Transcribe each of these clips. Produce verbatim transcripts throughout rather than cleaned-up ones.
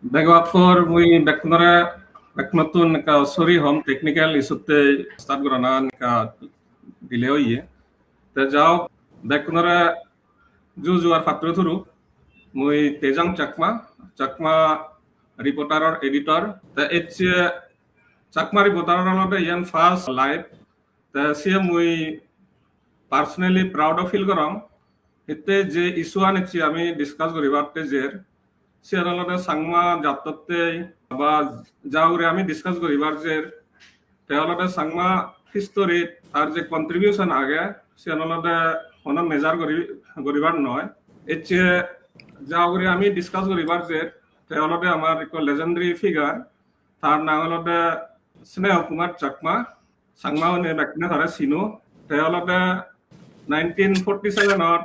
Bego akor mui bekkunore, bekkunottun ekka sorry hom, technical issue te start gorana ekka delay oye. Te jao, bekkunore ju ju ar patturu turu. Mui Tejang Chakma, Chakma Reporter or editor. Te ecche Chakma Reporter olode iyan first live. Te siye mui personally proud of feel gorong. Hitte je issue an ecche ami discuss guribatte jer, siyan olode Changma jattotte ba ja hure ami discuss guribar jer, te olode Changma history ar je contribution age, siyan olode hono measure guri, guribar noi. Ecche ja hure ami discuss guribar jer, te olode amar ekko legendary figure, tar nang olode Sneha Kumar Chakma, Changma hone bekkune tare sino. Te olode nineteen forty-seven or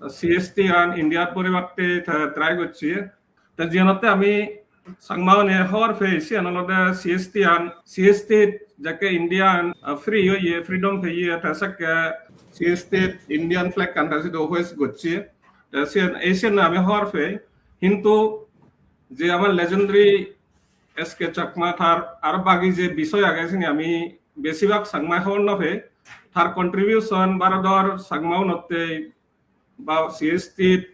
C S T an India poribatte te try gocche. Te jiyenotte ami Changma hone hobor pei, siyan olode C S T an, C S T jekke India an, uh, free oye, freedom peye, te sekke C S T Indian flag an te sidu hoist gocche. Te siyan, ei siyan ami hobor pei. Hintu je amar legendary S K Chakma tar aro bagi je bisoy age sini ami besibak Changma hobor no pei. Tar contribution Bharodor Changma unotte ba C S T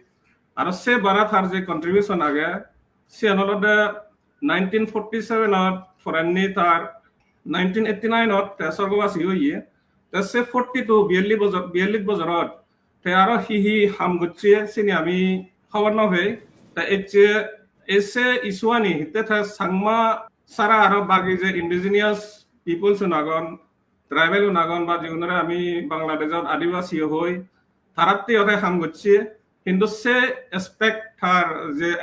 aro se bara tar je contribution age, siyan olode nineteen forty-seven ot porenni tar nineteen eighty-nine ot te sorgobasi oye. Te se forty-two, biyalli bojor, biyalli bojorot te aro hi hi ham gocche sini ami hobor no pei. Te ecche ese issue ani hitte te Changma sara aro bagi je indigenous peoples un agon, tribal un agon ba jigunore ami Bangladeshot Adibasi hoi, taratte ode ham gocche, hintu se aspect tar je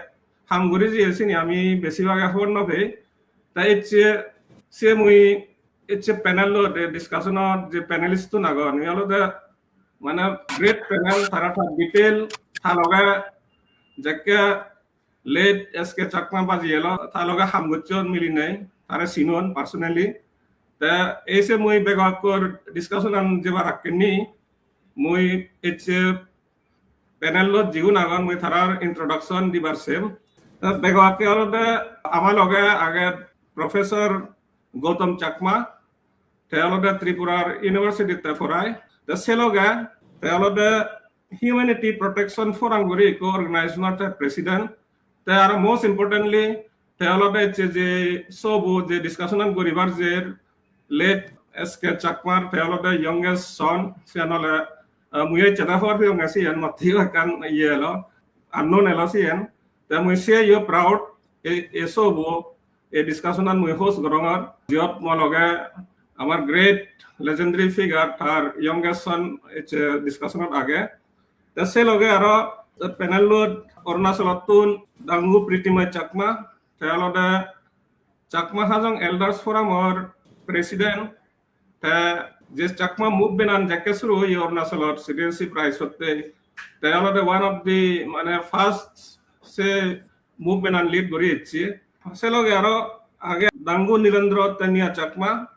ham guri je sini ami besibage hobor no pei. Ta ecche se mui ecche panel ot, eh, discussion ot je panelist un agon, iyan olode mane great panel, tara tar detail, ta loge jekke late S K Chakma baji elo, ta loge ham gocchon milinei, tare sinon personally. Te ese mui bego akko discussion an jebar akke ni, mui ecche panel ot jigun agon, mui tarar introduction dibar sem. Te bego akke olode ama loge age Professor Gautam Chakma, te olode Tripura University te porai. Te se loge te olode Humanity Protection Forum guri ekko organization or te president. Te aro most importantly, te olode ecche je sobo je discussion an guribar jer late S K Chakmar, te olode youngest son, siyan ole, ah, mui ecche da hobor peyonge siyan, mottun ekkan iye elo, unknown elo siyan. Te mui siye yo proud, e, e sobo, e discussion an mui host gorongor, jiyot mo loge amar great legendary figure, tar youngest son ecche discussion ot age. Te se loge aro panel ot Arunachalottun Dangu Pritimoy Chakma, te olode Chakma Hajong Elders Forum or president, te je Chakma movement an jekke suru oye Arunachalot citizenship rights otte, te olode one of the mane first se movement an lead guri ecche. Se loge aro age Dangu Nirendra Tania Chakma,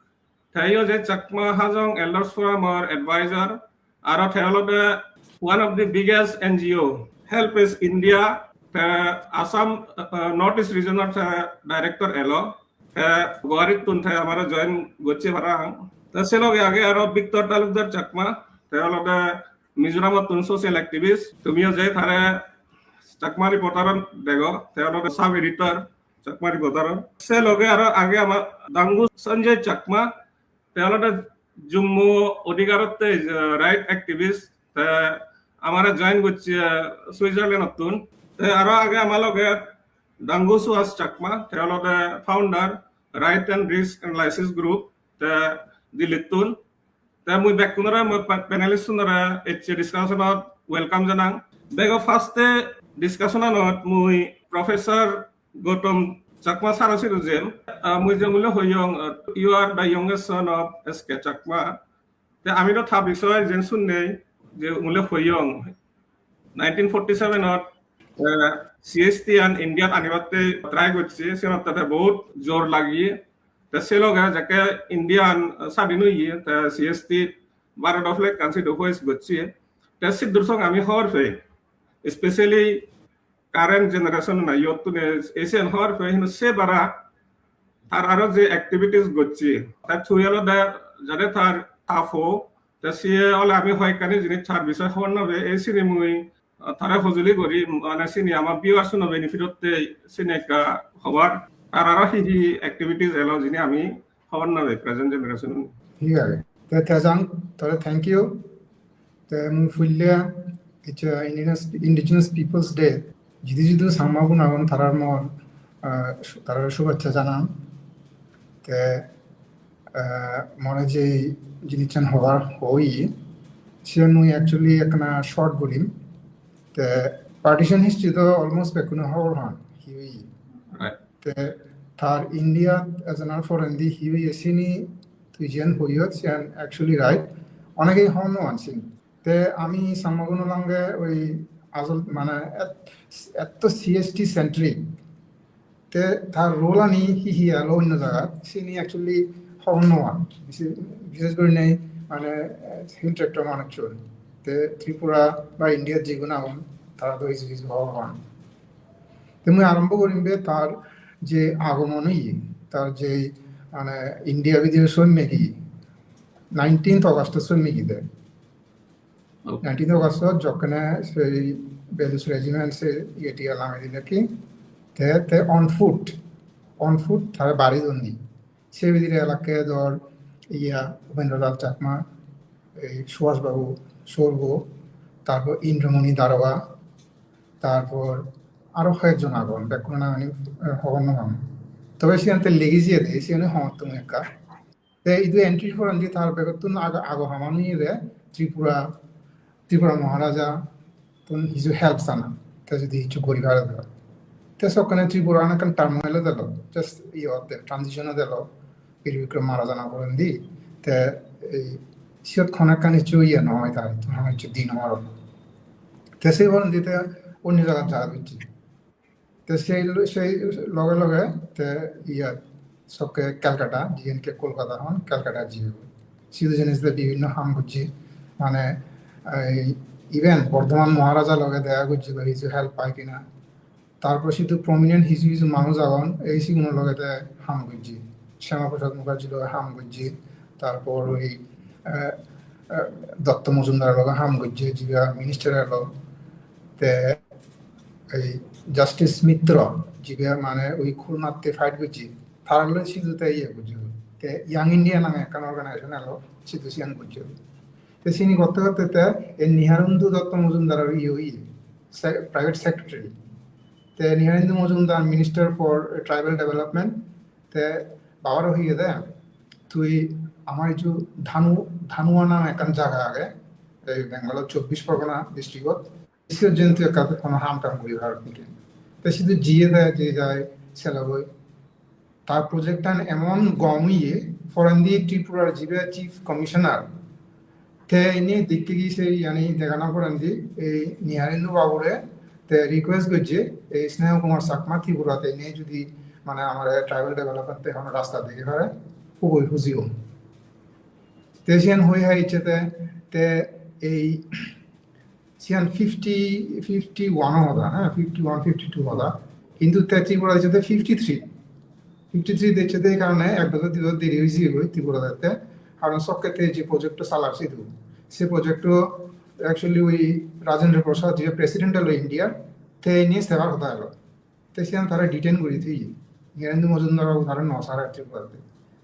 te yo je Chakma Hajong Elders Forum or advisor, aro te olode one of the biggest N G O, Help Age India, te Assam, uh, North East region or te director elo, te Guwahati tun te amare join gocche parapang. Te se loge age aro Victor Talukdar Chakma, te olode Mizoram ottun social activist, tumiyo je tare Chakma Reporter ot dego, te olode sub editor, Chakma Reporter ot. Se loge aro age ama Dangu Sanjay Chakma, te olode Jummo Odhikar otte, eh, right activist, te amare join gocche, eh, Switzerland ottun. Te aro age ama loge Dangu Suhas Chakma, te olode founder Right and Risk Analysis Group, te Delhi ttun. Te mui bekkunore, mui pa-, panelist unore ecche discussion ot welcome janang. Bego first e discussion anot mui Professor Gautam Chakma sir-o sidu jem, ah, mui je mule hoyong, ah, "You are the youngest son of S K Chakma." Te ami do ta bisoy jen sunnei je mule hoyong. Nineteen forty-seven ot, eh, C S T an India anibatte try gocche, senotte te bahut jor lagi. Te se loge jekke India an sadin oye, te C S T Bharat of like country do hoist gocche. Te siddur song ami hobor pei. Especially Current generation na yottun e-, esen hor pe hino se bara tar aro je activities gocche. Tar tui olode jare tar tapo, te siye ole ami hoyekkani jinis tar bishoye hobor no pei, ei sini mui, ah, tare hojoli guri, mane sini ama viewers uno benefit otte sini ekka hobor. Tar aro hi hi activities elo jini ami hobor no pei present generation un. Thik age. Te Tejang, tore thank you. Te mui puille icche Indigenous, Indigenous Peoples Day, jidu jidu Changma gun agon tarar mor, ah, su-, tarar shubhechcha janang. Te, ah, more je jinissan hobar hoi, siyan mui actually ekkana short gurim. Te partition history to almost bekkune hobor pan, hi hoi. Right. Te tar India ejanar porendi hi oye sini tui jiyan hoyot, siyan actually right. Onegei hobor no pan sini. Te ami Changmaguno lange oi ajol mane et-, etto C S T centric. Te tar role ani hi hi elo onno jagat, sini actually hobor no pan. Bise-, bishesh guri nei mane, eh, Hill Tract-or manuchun. Te Tripura ba India jigun agon, tara to hiju hiju hobor pan. Te mui arombo gurim be tar je agomon oye, tar je mane India bidire sommegi, nineteenth August sommegi de. Okay. Nineteenth August jokkene sei Belus Regiment se iye tiye lami dile ki, te, te on foot, on foot tare bari donni. Se bidire elakke dor iya Upendra Lal Chakma, ei Subhas Babu Sorgo, tarpor Indramoni Daroga, tarpor aro hoyekjon agon, bekkuno nang ani, eh, hobor no pang. Tobe siyan te legi jiye de, siyan hobor tumi ekka. Te idu entry porendi tar begottun ago, ago haman oyede Tripura, Tripura Maharaja tun hiju help sana. Te jodi hiju guri pare de. Te sokkene Tripura an ekkan turmoil-ot elo, just iye otte, transition-ot elo, Bir Bikrom mara jana porendi. Te ei siyot hono ekkan hiju iye no oi tar, hono hiju di no aro. Te sei porendi te onno jagat ja gocche. Te sei lo-, sei loge loge te iyat sokke Calcutta, jiyen ke Kolkata hon, Calcutta jiye. Sidu jinis de bibhinno ham gojje, mane, ei, even Bordhoman Maharaja loge dega gojje, ba hiju help pai kina. Tarpor sidu prominent hiju hiju manuj agon, ei siguno loge te ham gojje. Shyama Prasad Mukherjee loge ham gojje, tarpor oi, eh, eh, Dotto Mojumdar loge ham gojje, jibe minister elo. Te ei Justice Mitra, jibe mane oi Khulnatte fight gojje, tar loi sidu te iye gojje. Te Young India nange ekkan organization elo, sidu siyan gojje. Te sini gotte gotte te ei Niharendu Dotto Mojumdar iye oye, se-, private secretary. Te Niharendu Mojumdar Minister for Tribal Development, te babare hoye de, tui amar idu Dhanu, Dhanua name ekkan jaga age, ei Bengal-or Chobbish Pargona district-ot. Siyot jodi tui ekka hono ham tam guri paros niki. Te sidu jiye de, je jai, se logoi. Tar project-an emon gom oye, porendi Tripurar jibe Chief Commissioner, te ine dikke gi se iyani degana porendi ei Niharendu babure te request gojje, ei Sneha Kumar Chakma Tripura te ine jodi mane amare tribal development te hono rasta dege pare, huboi huji om. Te siyan hoi hai icche te, te ei siyan fifty, fifty-one hoda, ha, fifty-one, fifty-two hoda. Hintu te Tripura icche te fifty-three. Fifty-three decche te ei karone ek bojor di bojor deri oye goi Tripura dette. Karon sokke te je project-to salar sidu. Se project-to actually oi Rajendra Prasad je president elo India, te ine sebar hoda elo. Te siyan tare detain guri thoye. Niharendu Mojumdar babu tare no sare Tripura te.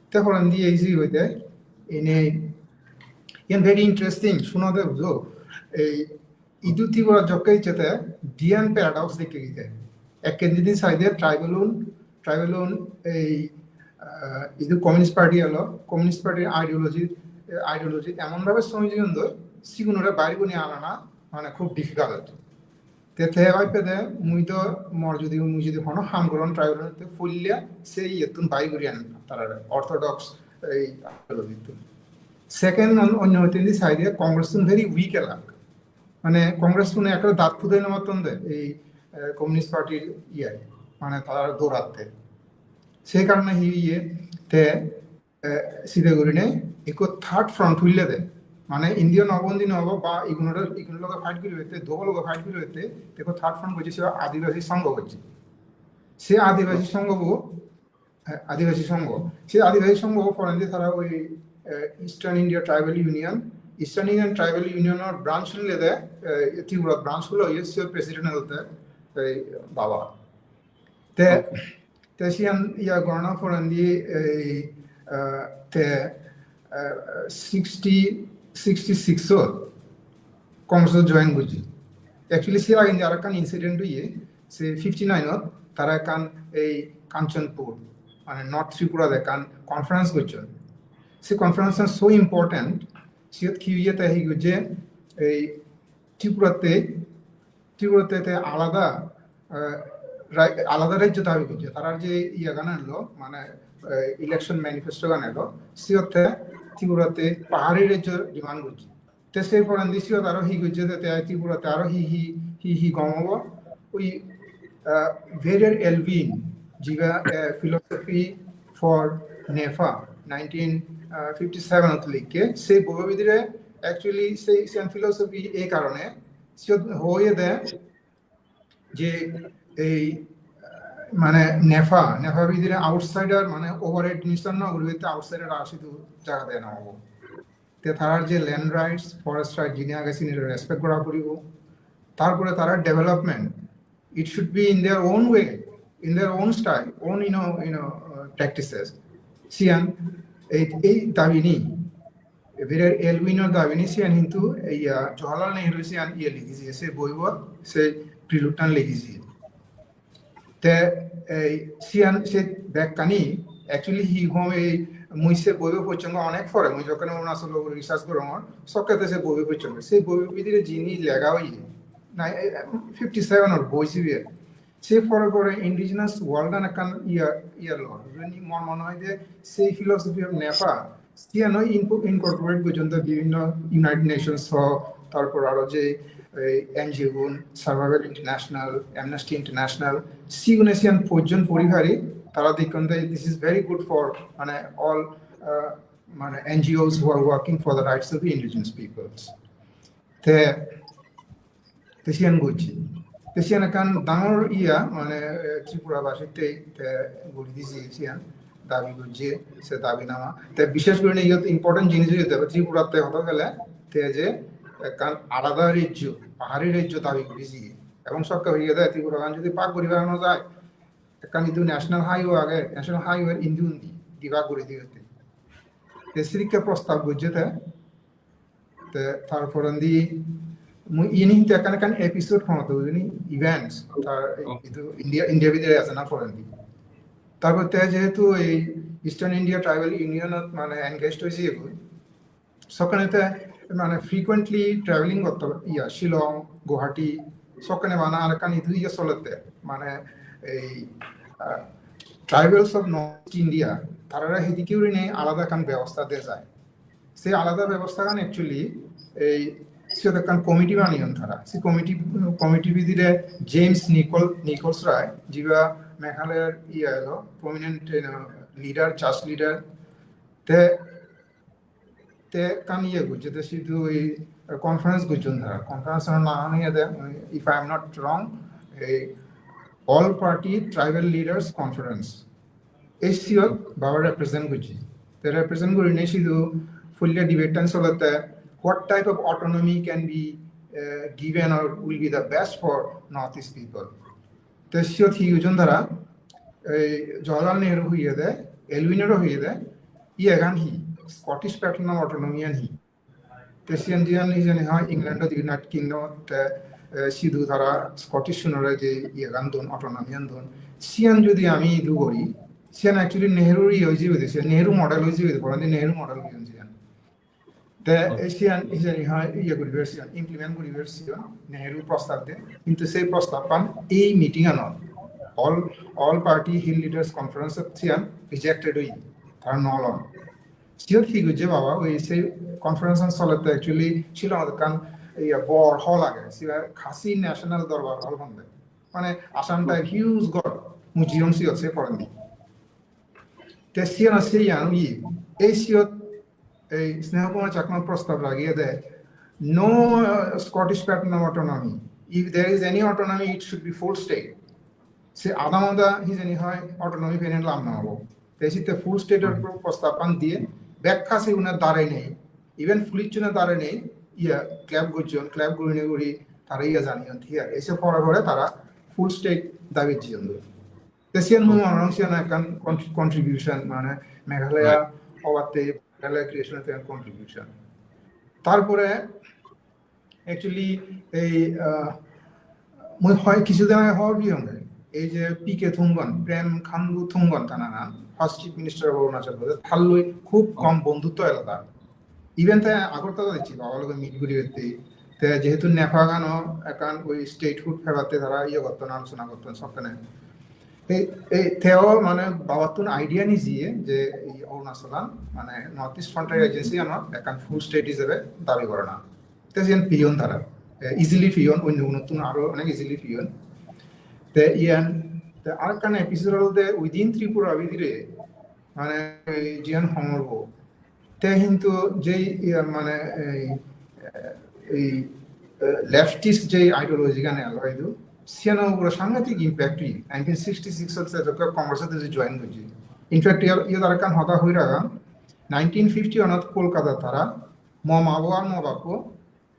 Te porendi ei je oide, ene, iyan very interesting, suno de bujo. Ei idu Tripura jokke icche te, diyan paradox dekke gite. Ekkendi di side-e tribal-un, tribal-un ei, ah, idu Communist Party elo, Communist Party ideology, ideology emon bhabe somiji jeyondoi, sigunore baire guni anana, mane khub difficult. Te te bhai pede, mui do mor jodi, mui jodi hono ham goron tribal-un te pulle se iyettun baire guri anem tarare, orthodox ei ideology-tun. Second, on-, onno hotte indi side-e Congress-tun very weak elak. Mane Congress-tun ekkore dat pudei no matton de ei, eh, Communist Party iye, mane tara doratte. Sei karone hi iye te, eh, side gurinei ikko third front hulle de. Mane India no bondi no obo ba igunore, igunor loge fight guri hoite, dobo loge fight guri hoite, te ekko third front gojje, se Adibasi Sangho gojje. Se Adibasi Sangho bo, eh, Adibasi Sangho. Se Adibasi Sangho bo porendi tara oi, eh, Eastern India Tribal Union, Eastern Indian Tribal Union or branch hule de, eh, Tripura branch hule oye, se president olode, eh, baba. Te, te siyan iya gorana porendi ei, eh, te, eh, sixty, sixty-six ot Congress join gojje. Actually, se age indi arekkan incident oye, se fifty-nine ot tara ekkan ei Kanchanpur, mane North Tripura ekkan conference gojjon. Se conference an so important, siyot hi oye te hi gojje, ei Tripura te Tripura te, te alada, eh, ra-, alada rajyo dabi gojje. Tarar je iyagan elo, mane, eh, election manifesto gan elo, siyotte Tripura te pahari rajyo demand gojje. Te se porendi siyot aro hi gojje te, te Tripura te aro hi, hi, hi, hi gom obo. Oi, eh, Werner Elwin, jibe, eh, Philosophy for NEFA, nineteen fifty-seven ot likke, se boibo bidire actually se, se philosophy ei karone, siyot hoye de je ei, mane NEFA, NEFA bidire outsider, mane over administration no guribe, te outsider ar sidu jaga dena obo. Te tarar je land rights, forest rights jini age sini respect gora puribo. Tarpore tarar development, it should be in their own way, in their own style, own, you know, you know, uh, practices. Siyan ei, ei dabini, ebire Elwin or dabini siyan hintu ei, uh, Jawaharlal Nehru siyan iye likhije, se boibot, se prelude an likhije. Te ei siyan se bekkani actually hi hom, ei mui se boibo pocchongo onek pore, mui jokkene Arunachal research gorongor, sokke te se boibo pocchongo. Se boibo bidire jini lega oye, na, eh, fifty-seven or boi sibe. Se pore pore indigenous world an ekkan iya, iya lor. Joni mon mone hoy de se philosophy of NEFA, siyano inco-, incorporate gojjon de bibhinno United Nations so, tarpor aro je, eh, NGO gun, Survival International, Amnesty International, sigune siyan pojjon pori pari, tara dekkon de this is very good for, mane, all, uh, mane, NGOs who are working for the rights of the indigenous peoples. Te, te siyan gojje. Te siyan ekkan dangor iya, mane, eh, Tripura basitte te guri dije siyan, dabi gojje, se dabi nama. Te bishesh guri iyot important jinis oye de, Tripura te hoda gele, te je ekkan alada rajyo, pahari rajyo dabi guri jiye. Ebong sokke hoye de, Tripura gan jodi bhag guri no jai, ekkan idu national highway age, national highway indi undi, divide guri diyotte. Te sidikke prostab gojje te, te tar porendi mui ini hintu ekkan ekkan episode hono to ini events, tar idu India, India bidire age na porendi. Tarpor te jehetu ei Eastern India Tribal Union ot mane engaged oye goi, sokkene te mane frequently traveling gotto, iya, Shillong, Guwahati, sokkene bana arekkan idu iya solette, mane ei, ah, Tribals of North East India, tarare hidikke gurinei alada ekkan bebosta de jai. Se alada bebosta gan actually ei siyot ekkan committee baneyon tara. Se committee, committee bidire James Nichol-, Nichols Roy, jiba Meghalaya iya elo, prominent, you know, leader, church leader. Te, te ekkan iye gojje, te sidu oi conference gojjon tara. Conference-ano nang iyede, if I am not wrong, ei All Party Tribal Leaders Conference. Ei siyot baba represent gojje. Te represent gurinei sidu pulle debate-an solette, what type of autonomy can be, uh, given or will be the best for Northeast people. Te siyot hi hojon tara, ei Jawaharlal Nehru hoyede, Elwin-oro hoyede, iyegan hi, Scottish pattern of autonomy-an hi. Te siyan diyan hijeni hoi England-ot, United Kingdom-ot, te, eh, sidu tara Scottish-unore je iyegan don, autonomy-an don. Siyan jodi ami idu gori, siyan actually Nehru iye oi jibe de, siyan Nehru model oi jibe de, porendi Nehru model hoyon siyan. Te, eh, siyan hijeni hoi iye guribar siyan, implement guribar siyan Nehru prostab de. Hintu sei prostabban ei meeting-anot, all, All Party Hill Leaders Conference-ot siyan rejected oye, tara no lon. Siyot hi gojje baba, oi se conference-an solette actually Shillong-ot ekkan, iya, bor hall age, sibe Khasi National Dorbar Hall honde. Mane Assam type huge ghor, museum siyot se porendi. Te siyan ase iyan, oi, ei siyot Ei Sneha Kumar Chakma prostab rageye de, no uh, Scottish Patna autonomy. If there is any autonomy, it should be full state. Se adamada hijeni hoi autonomy pene lam na obo. Te sitte full state or prostab an diye, bekka sigune dare nei, even police june dare nei, iya clap gojjon, clap gurine guri tara iya janiyon, thik age. Ese pore pore tara full state dabi jiyon. Te siyan mui mone hong siyan ekkan con-, contribution, mane Meghalaya obatte Meghalaya creation ekkan contribution. Tarpore actually ei, ah, mui hoi kichu din age hobor peyong, ei je P K Thungon, Prem Khandu Thungon ta nangan, first chief minister of Arunachal Pradesh, talloi khub kom bondhutto elo tar. Even te Agartala ecche baba loge meet guribatte. Te jehetu NEFA gano ekkan oi statehood pebatte tara iye gotton, alochona gotton sokkene. Ei, ei teo mane babattun idea nijiye je ei Arunachalan mane North East Frontier Agency ano ekkan full state ijebe dabi gorana. Te siyan peyon tara. Eh, easily peyon, onno gunottun aro onek easily peyon. Te iyan, te arekkan episode olode within Tripura bidire, mane ei jiyan homorbo. Te hintu jei, iya, mane ei, ei, eh, leftist jei ideology gan elo idu, siyano ugure sangatik impact oye. Nineteen sixty-six ot se jokke Congress ot je join gojje. In fact, iyot, iyot arekkan hoda hoi ragang, nineteen fifty one ot Kolkata tara mo mabo ar mo babbo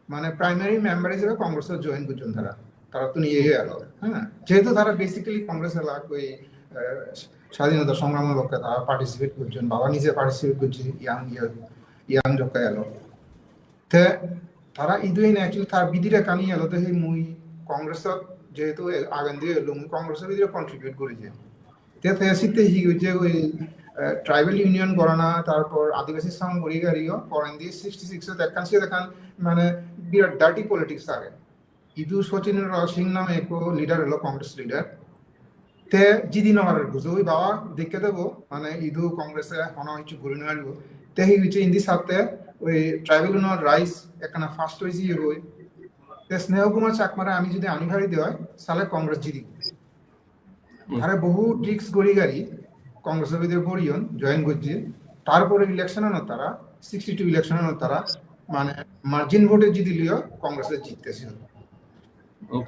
mane primary member ijebe Congress ot join gojjon tara. Tarattun iye elo, ha? Jehetu tara basically Congress elak oi, eh, swadhinota songramor lokke tara participate gojjon, baba nije participate gojje, young, young, young jokke elo. Te tara idu ene actually tar bidire kani elo de, he mui Congress ot jehetu agendi elung, Congress or bidire contribute gurije. Te, te sitte hi hoyse oi, eh, tribal union gorana, tarpor Adibasi Sangh guri gariyo, porendi sixty-six ot ekkan, siyot ekkan mane birat dirty politics age. Idu Sachin Rao Singh name ekko leader elo, Congress leader. Te jidi no parer, bujo oi baba, dekke debo, mane idu Congress e hono hissu guri no paribo. Te hi hoyse indi satte oi tribal unor rights ekkana first oi jiye goi. Te Sneha Kumar Chakmare ami jodi ani pari de oi, sale Congress jidi. Tare bohu tricks gori gari Congress-or bidire poriyon, join gojje. Tarpore election-anot tara, sixty-two election-anot tara, mane margin vote-e jidiliyo Congress-e jitte siyon.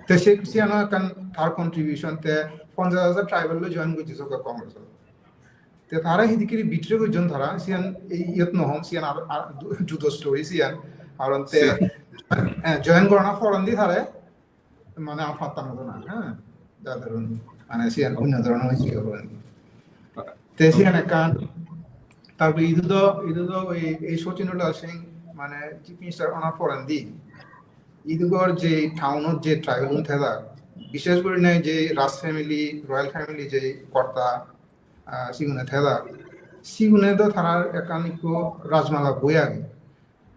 Te se, siyano ekkan tar contribution, te ponchash hajar tribal loi join gojje sokke Congress-ot. Te tara hidikkiri betray gojjon tara, siyan ei iyot no hom, siyan ar, ar judo story siyan. Aron te, eh, join gorana porendi tare mane ar patta moto na, ha? Jador mane siyan onno dhoronor oi jiye. Te siyan ekkan, tarpore idu do, idu do ei, ei Sachin Lal Singh mane Chief Minister ona porendi, idugor je town-ot je tribal-un theda, bishesh gurine je Raj family, royal family je korta, ah, sigune theda, sigune do tarar ekkan ikko Rajmala boi age.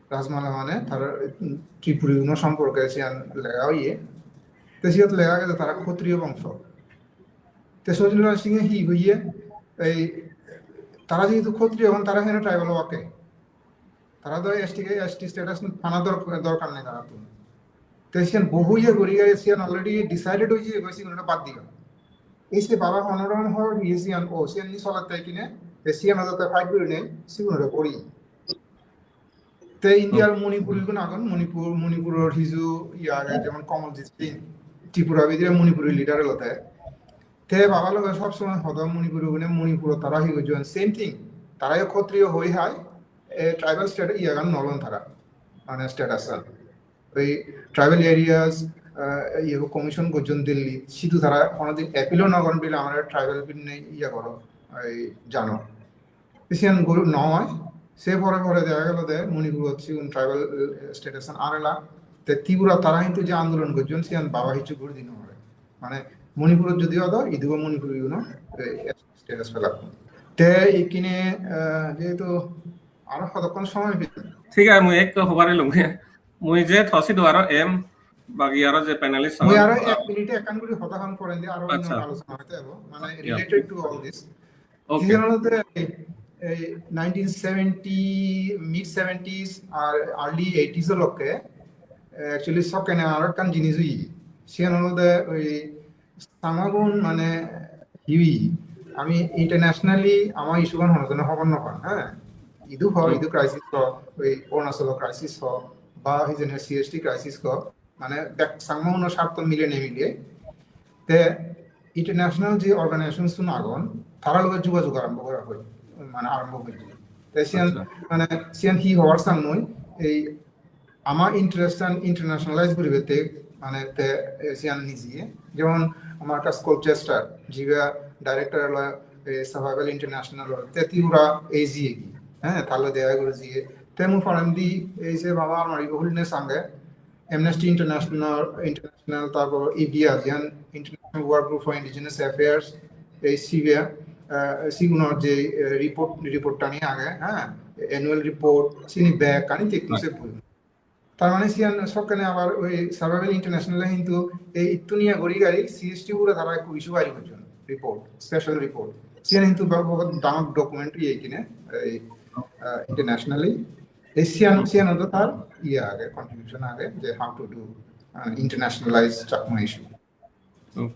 Rajmala mane tarar, mm, Tripuri-uno somporke siyan lega oye. Te siyot lega age je tara Khotriyo bongso. Te Sachin Lal Singh-e hi hoye? Ei tara jehetu Khotriyo hon, tara heno tribal obakke. Tara do S T ke, S T status pana dor-, dorkar nei tarattun. Te siyan bohu iye guri gari siyan already decided oye, goi sigun bad diba. Ei se baba hono ron hor iye siyan, o siyan ni solat tai kine, te siyan odo te fight guri nei, sigun ore pori. Te India ar Manipur igun agon, Manipur, Manipuror hiju iye age, jemon Kamaljeet Singh, Tripura bidire Manipuri leader elo te. Te baba loge sob somoi hodo Manipuri gune, Manipurot tara hi gojjon, same thing. Tara yo Khotriyo hoi hai, e, tribal state iye gan nolon tara, mane status an. Oi tribal areas, ah, iye commission gojjon Delhi, sidu tara honodin appeal-o no goron bile amare tribal binne iye goro, oi jano. Siyan guru noi, se pore pore dega gelo de Manipurot sigun tribal, eh, status an arela. Te Tripura tara hintu je andolon gojjon siyan baba hissu guri di no pare. Mane Manipurot jodi odo, idugo Manipuri-uno, eh, status pelak. Te ikkine, eh, jehetu aro hodokkon somoy peyong. Thik age, mui ekko hobar elung. Mui je thosi do aro em, bagi aro je panelist mui agon, aro ek minute ekkan guri hoda hon porendi aro onno, accha, alochona hoite ebo, mane, yeah, related to all this. Okay. Siyan olode ei, ei nineteen seventy, mid seventies ar early eighties o lokke, actually, sokkene aro ekkan jinis oye. Siyan olode oi Sangagun mane hi oye, ami internationally ama issue gan hono jone hobor no pan, ha? idu ho, idu crisis ho, oi Arunachal crisis ho, ba hijeni C H T crisis ho, mane bek Changma uno sarto mile ne mile. Te international je organization sun agon, tara loge jogajog arambo gora hoi, mane arambo gora. Te siyan, mane siyan hi hobar sang noi, ei ama interest an internationalize guribatte, mane te, eh, siyan nije. Jemon amar ekka Scott Chester, jibe director olo, eh, Survival International olo, te Tripura A G egi, eh, talo dega guri jiye. Te mui porendi ei je baba amar ibo huline sange, Amnesty International, International, tarpor A B R, jiyan International Work Group for Indigenous Affairs, ei sibe, eh, sigunor je, eh, report, report tani age, eh, annual report, sini bekkani tekkun se boi. Tar mane siyan sokkene abar oi Survival International hintu ei ittuniya guri gari C H T ugure tara ekku issue bari gojjon report, special report. Siyan hintu ba-, ba-, dangor document iye kine, ei, ah, internationally. Ei siyan, siyan odo tar iye age, contribution age, je how to do, ah, internationalize Chakma issue. Hmm.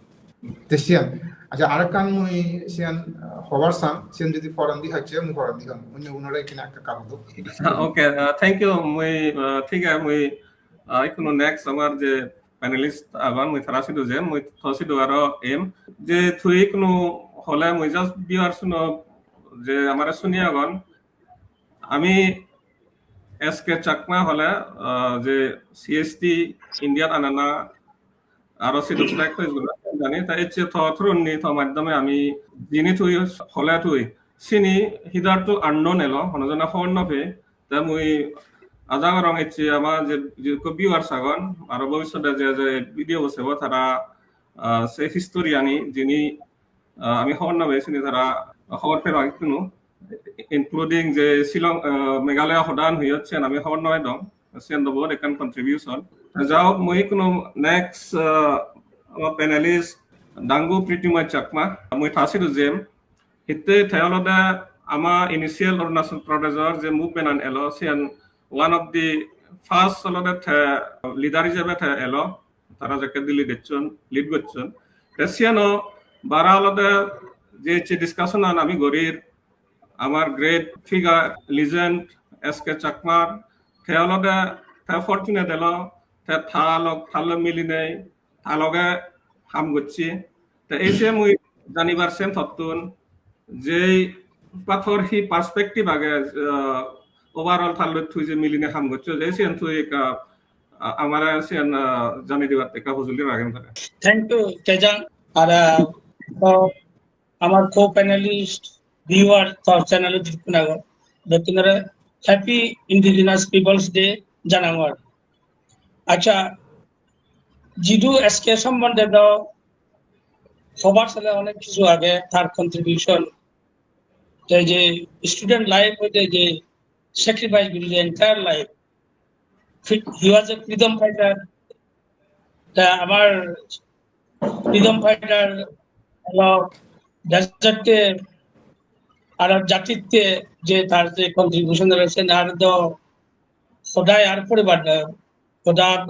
Te siyan, acha, arekkan mui siyan, ah, hobar sang, siyan jodi porendi hacche, mui porendi hom. Onyo gunore kine ekka kabu do. Okay, uh, thank you. Mui, uh, thik age, mui, uh, ikkunu next amar je panelist agon, mui tara sidu jem, mui to sidu aro em. Je tui ikkunu hole mui just viewers uno je amare suni agon. Ami S K Chakma hole, ah, je C H T India anana aro sidu flag page gulo jani, ta ecche to through ni to maddhome ami jini tui hole tui sini hitherto unknown elo, hono jone hobor no pei. Te mui aja gorong ecche ama je, je ekko viewers agon, aro bobissote je, je video bo sebo tara, ah, se history ani jini, ah, ami hobor no pei sini tara hobor pebak ikkunu, including je Shillong, ah, Meghalaya hodan hoyot siyan ami hobor no pedong, siyan do bahut ekkan contribution. Ja hok, mui ikkunu next, ah, ama panelist Dangu Pritima Chakma, mui ta sidu jem, hitte te olode ama initial Arunachal Pradeshor je movement an elo, siyan one of the first olode te leader ijebe te elo, tara jekke Delhi ecchon, lead gocchon. Te siyano bara olode je, je discussion an ami gorir, amar great figure, legend S K Chakmar, te olode te fortunate elo, te ta log, ta log milinei, ta loge ham gocche. Te ei je mui janibar sem tottun, jei pathor hi perspective age, ah, overall ta loi tui je milinei ham goccho, je siyan tui ekka, ah, amare siyan, ah, jani dibatte ekka hojoli ragen tara. Thank you, Tejang. Ar, ah, to amar co-panelist, viewer, to channel-o jidukkun agon, bekkunore Happy Indigenous Peoples Day janangor. Acha, jidu S K sombonde do hobar sale onek kichu age, tar contribution. Te je student life hoite je sacrifice guri je entire life. Fri-, he was a freedom fighter. Ta amar freedom fighter elo dejotte aro jatitte je tar je contribution elo sen ar do hodai ar poribar noi, hoda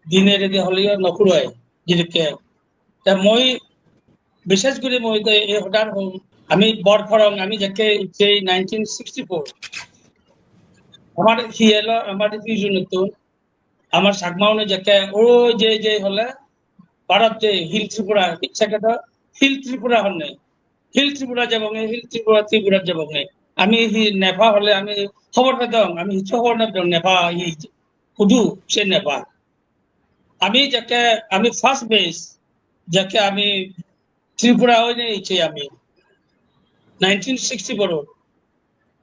dine rede holeyo no puroi jidikke. Ta mui bishesh guri mui to ei hodar hom, ami bor porong, ami jekke je nineteen sixty-four, amar hi elo, amar region-ottun, amar Chakma une jekke o je je hole Bharat je Hill Tripura, ichche kedo Hill Tripura honne, Hill Tripura jebonge, Hill Tripura, Tripura jebonge. Ami hi NEFA hole ami hobor pedong, ami hissu hobor no pedong, NEFA hi hudu se NEFA. Ami jekke, ami first batch, jekke ami Tripura oine iche ami. Nineteen sixty-four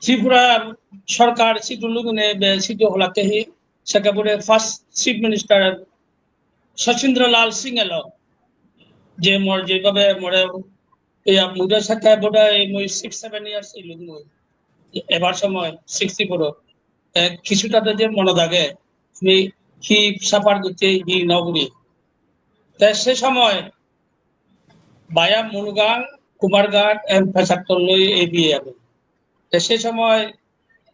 Tripura sorkar sidu lugune be sidu holatte hi sekke pore first chief minister Sachindra Lal Singh elo. Je mor jebhabe more, iya mui do sekke bodoi mui six seven years ilung mui. Ebar somoy sixty-four. Te kisuta to je monot age, ami hi suffer gocchi, hi no guri. Te se somoy via Munugang, Kumarghat and Pecharthar loi A B A ami. Te se somoy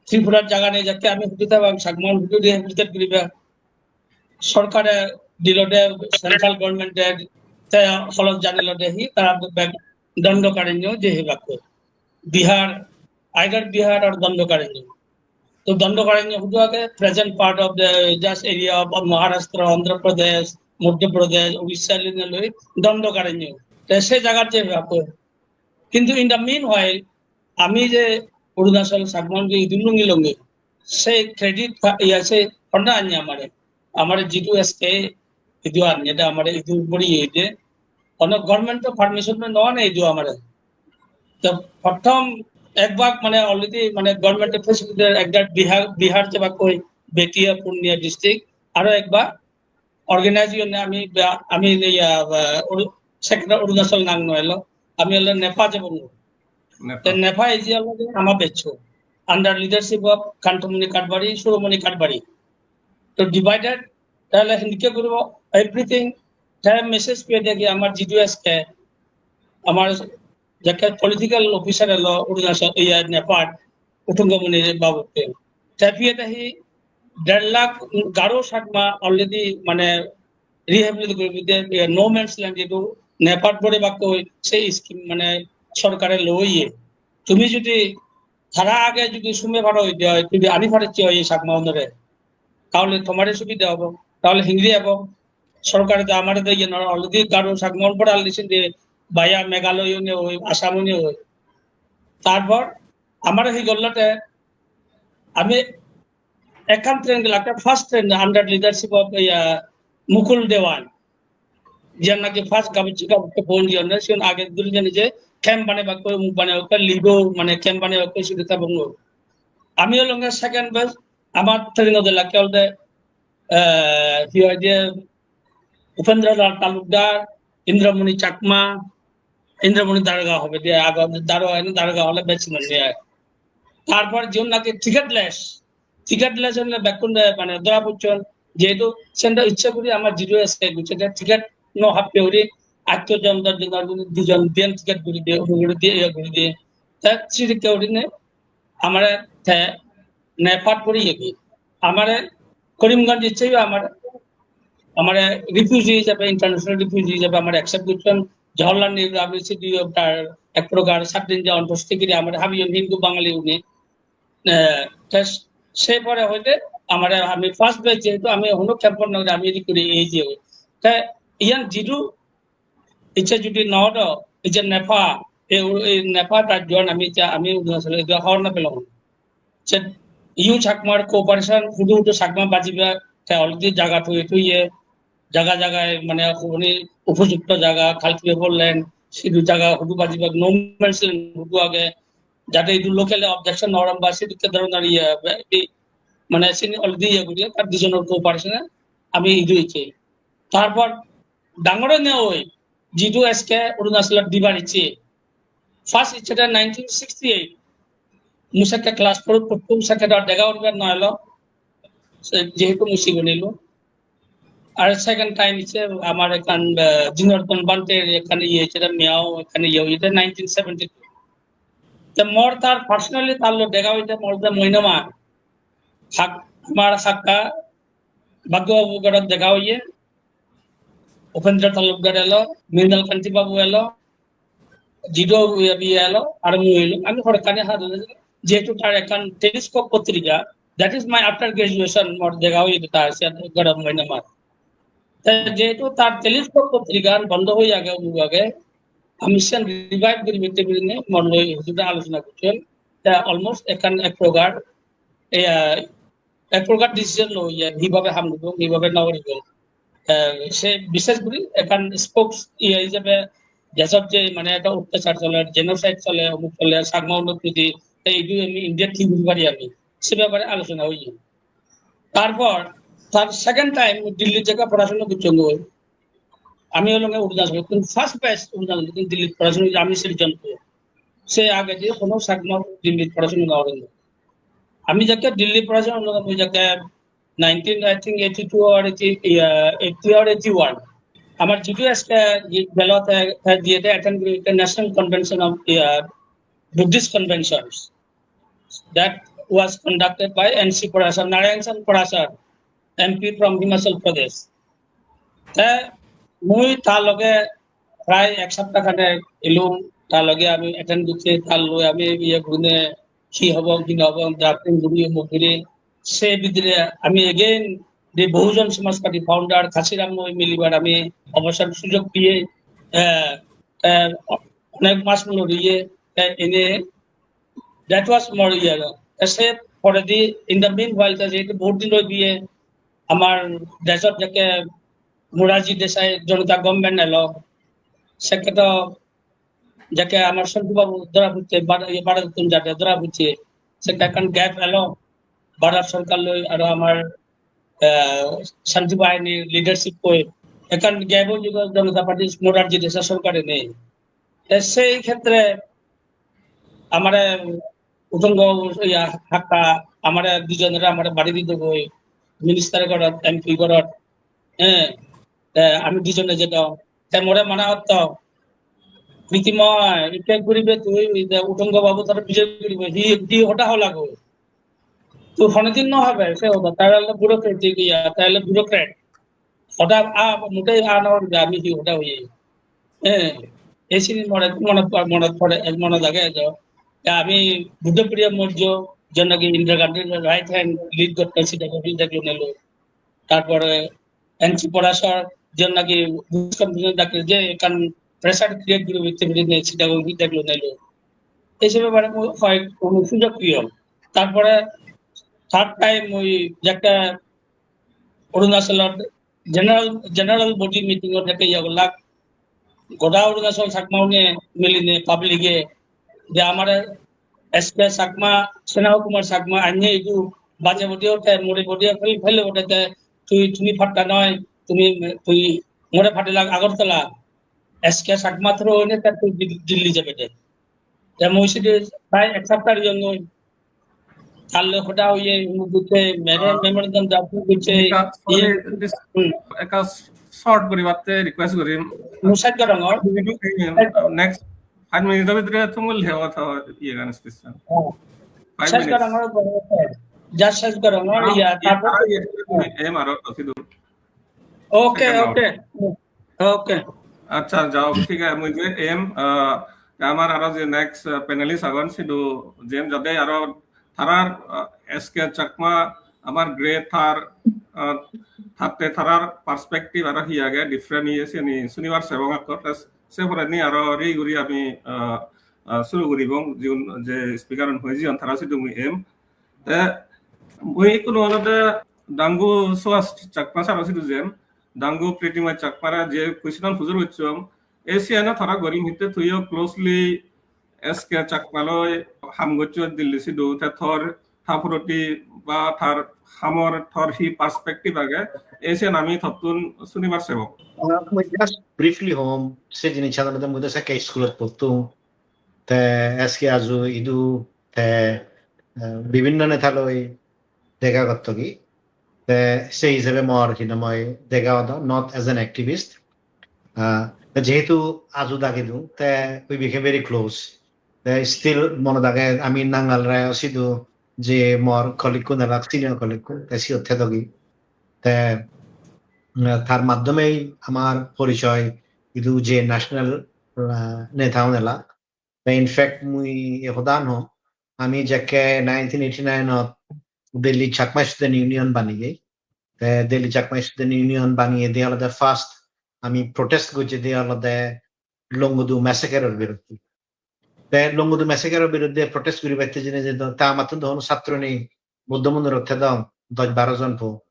Tripura jaga nei, jatte ami hudu thabang, Chakma hudu rehabilitate guriba. Sorkare dilode, central government-e te holot janilode hi, tara bek Dandakaranyo je hebakkoi. Bihar, either Bihar or Dandakaranyo. To Dandakaranya hudu age, present part of the just area of Maharashtra, Andhra Pradesh, Madhya Pradesh, Odisha line loi Dandakaranya. Te se jagat je bhag. Kintu in the meanwhile, ami je Arunachal Chakma je idu lungi lungi, se credit ka-, iya se honna anya amare. Amare jidu S K idu anye da amare idu bori ye je. Ono government to permission no ane idu amare. To prothom ek bhag mane already mane government facility ek bhag Bihar, Bihar je bhag koi Bettiya Purnia district, aro ek bhag organize oinei ami ba-, ami iya, ba, Aru-, second Arunachal nang no elo, ami elo NEFA jebong. NEFA. Te NEFA eji elo je ama batch under leadership of Kantamoni Katbari, Suromoni Katbari. To divided, tale hindike guribo everything, te message peye de ki amar jidu S K, amar jekke political officer elo Arunachal, iya, NEFA-t, Uttungamoni babutte. Te piyede hi der lakh Garo Chakma already mane rehabilitate guri de, eh, no man's land jedu NEFA-t bore bakkoi se scheme mane sorkare loye. Tumi jodi tara age jodi sume paro oide oi, tumi ani paro che oi Chakma unore. Tahole tomare subidha obo, tahole hingiri obo. Sorkare to amare to iye no, already Garo Chakma unore already sinde via Meghalaya ne oi, Assam ne oi. Tarpor amare hi gollo te, ami ekkan train gelak, first train under leadership of, iya, Mukul Dewan. Jiyan naki first Gabuchi Gabuchi phone jiyan na, siyan age duri jani je camp bane bakkoi, muk bane bakkoi, libo mane camp bane bakkoi, sidu ta bongo. Ami olonge second batch, amar train ode lake olde, eh, hi hoide, Upendra Lal Talukdar, Indramoni Chakma, Indramoni Daroga hobe de, ago Daroga, Daroga hole batch non de. Tarpor jiyan naki ticketless, ticketless hole bekkun de mane dora pocchon, jehetu sendo icche guri amar jidu S K gocche de ticket no happe guri atto jon, dosh jon, dijon diyen ticket guri de, uru guri de, iya guri de. Ta sidikke guri ne amare te NEFA-t pori yegi. Amare Karimganj icche amare, amare refugee hisabe, international refugee hisabe amare accept gocchon. Jawaharlal Nehru W C D O tar ek prokar sat din je ontosti giri amare habiyon Hindu Bangali uni. Eh, te se pore hoide amare ami first batch jehetu ami hono camp-ot no ami edi kuri ei je. Te iyan jidu icche jodi no do, icche NEFA, ei, ei NEFA ta juan ami icche, ami Arunachal edu hor na pelong. Se iyu Chakmar cooperation, hudu hudu Chakma bajiba, te already jaga tui tuiye, jaga jaga mane hubuni upojukto jaga, cultivable land, sidu jaga hudu bajiba, no man's land hudu age, jate idu local objection no oron ba sidu ke dhoronor iye, ei, mane sini already iye guri, tar dijonor cooperation-e ami idu icche. Tarpor dangor oinei oi, jidu S K Arunachalot dibar icche. First icche de nineteen sixty-eight. Mui sekke class four-ot pottum, sekke do dega uribar no elo. Se jehetu mui sigon elo. Ar second time icche amar ekkan, eh, Jinardhan Bhante ekkan iye icche de Miao ekkan iye oye de nineteen seventy-two. Te mor tar personally tar loi dega oye de mor de Moinama. Hak-, amar hakka Bhagya Babu gorot dega oye. Upendra Talukdar elo, Mrinal Kanti Babu elo, Jidu Babu elo, ar mui elo, ami horekkani hadu, jehetu tar ekkan Telescope potrika, that is my after graduation, mor dega oye ta se gorot Moinama. Ta jehetu tar Telescope potrikan bondo hoi age, umu age, ami sen revive guri bitte birinne mor loi hudu alochona gocchon. Ta almost ekkan ek prokar, eh, ek prokar decision loi, iye, hibhabe ham guribo, hibhabe no guribo. Eh, se bishesh guri ekkan spokes, iye, hisabe dejot je mane ekta ottachar chole, genocide chole, omuk chole, Chakma unor proti, ei idu ami India-t hi guri pari ami, se bepare alochona oye. Tarpor tar second time Delhi jega porashona gocchongoi. Ami olonge Arunachal, first batch Arunachal, Delhi porashona ami sirjon. Se age je hono Chakma Delhi porashona no goron. Ami jekke Delhi porashona, ami jekke nineteen, I think, eighty-two or eighty, yeah, eighty or eighty-one. Amar jidu S K gelo te, te diye te attend guri te National Convention of, yeah, Buddhist Conventions that was conducted by N C Parashar, Narayan Chand Parashar, M P from Himachal Pradesh. Te mui tar loge prai ek sapta khane elung, tar loge ami attend gocchi, tar loge ami iye gurine ki hobo, ki no hobo, drafting guri, muk guri, se bidire ami again the Bahujan Samaj Party founder Khasiram loi milibar ami obosor sujog piye, eh, eh, onek mas mulo riye, eh, ene, that was more year. Ese poredi, in the meanwhile, ta jehetu bahut din roi diye, amar deshot jekke Morarji Desai Janata Government elo, sekke to jekke amar Santu Babu dhora pocche, bar-, iye, Bharat Ratna jate dhora pocche, sekke ekkan gap elo, Bharat sorkar loi aro amar, eh, Shanti Bahinir leadership loi ekkan gap oi jebo, Janata Party Morarji Desai sorkar nei. Te sei khetre amare Utongo, iya, hakka, amare dijonore amare bari didogoi, minister gorot, M P gorot, eh, te ami dijone jedong. Te more mana hotto, "Priti moi, ikke guribe tui, te Utongo babu tore bijor guribo, hi, hi hoda hola goi?" Tui honodin no habe, se hoda, tara ole bureaucratic iya, tara ole bureaucrat. Hoda, a, mute a no uribe, ami hi hoda hoye. Eh, ei sini more monot po-, monot pore, eh, monot age ejo. Ya, ami Buddhapriya Maurya, je naki Indira Gandhi right hand lead gotte, sida gotte, sida gotte nelo. Tarpore N C Parashar, je naki Buddhist convention dake je ekkan pressure create guri utte guri ne, sida gotte, sida gotte nelo. Ei se bepare mui hoi kono sujog peyong. Tarpore third time mui jekke Arunachalot general, general body meeting ot jekke iye gollak, goda Arunachal Chakma une miline public e je amare S K Chakma, Sneha Kumar Chakma anye idu baje body ote, more body fel, fel ote te tui, tumi patta noi, tumi, tui more patilak Agartala, S K Chakma through oine te tui Dil-, Delhi jebe de. Te mui sidi prai ek sapta riyong goi. Tar loi hoda hoye, mui gocche, mere-, Ah. memorandum draft gocche, Ekka, iye, sorry, this, hmm. Ekka short guribatte request gurim. Mui sej gorongor. Next five minute bidire tumi lego tho iye gan speech. Oh. Five Sej minutes. Gorongor, just sej gorongor, Ah, iya, iye, tarpor ah, iye, em aro sidu. Okay, second round. Okay. Okay. Accha, jao, thik age, mui je em, ah, amar aro je next, ah, panelist agon, sidu jem jade aro tarar, ah, S K Chakma, amar great tar, ah, tatte tarar perspective aro hi age, different iye siyeni sunibar sebong ekkor. Tas se poredi aro ri guri ami, ah, ah, suru guribong, jigun je speaker un hoi jiyon, tara sidu mui em. Te mui ikkunu olode Dangu Suhas Chakma sir-o sidu jem, Dangu Pritimoi Chakmare je question an pujor gocchong, ei siyan tara gorim hitte tuiyo closely S K Chakma loi ham gocchos Delhi sidu, te tor haporoti ba tar hamor tor hi perspective age, ei siyan ami tottun sunibar sebong. Uh, mui just briefly hom, se jinis olode mui do sekke school-ot pottung, te S K Aju idu, te, eh, bibinno neta loi dega gottogi. Te sei hisebe mor hinamoi dega odo, not as an activist. Ah, te jehetu Aju dagi dung, te we became very close. Te still monot age, ami Nangalre sidu je mor colleague kun elak, senior colleague kun, te siyot thedogi. Te, ah, tar maddhomei amar porichoy idu je national, ah, neta un elak. Te in fact mui e hodan ho, ami jekke nineteen eighty-nine ot Delhi Chakma Student Union baniye. Te Delhi Chakma Student Union baniye de olode first ami protest gojje de olode Longodu massacre or biruddhe. Te Longodu massacre or biruddhe protest guribatte jeinei je do, te amattun do hono satro nei, Buddho mondirot thedong dosh baro jon po.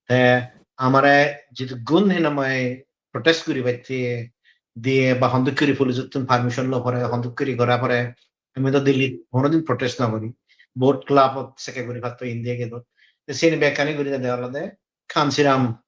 Te amare jidukkun hinamoi protest guribatte diye ba honduk guri police-ottun permission lo pore, honduk guri gora pore, ami do Delhi honodin protest no guri. Boat club-ot sekke guri patto India Gate-ot. Te sini bekkani guri de olode Kansiram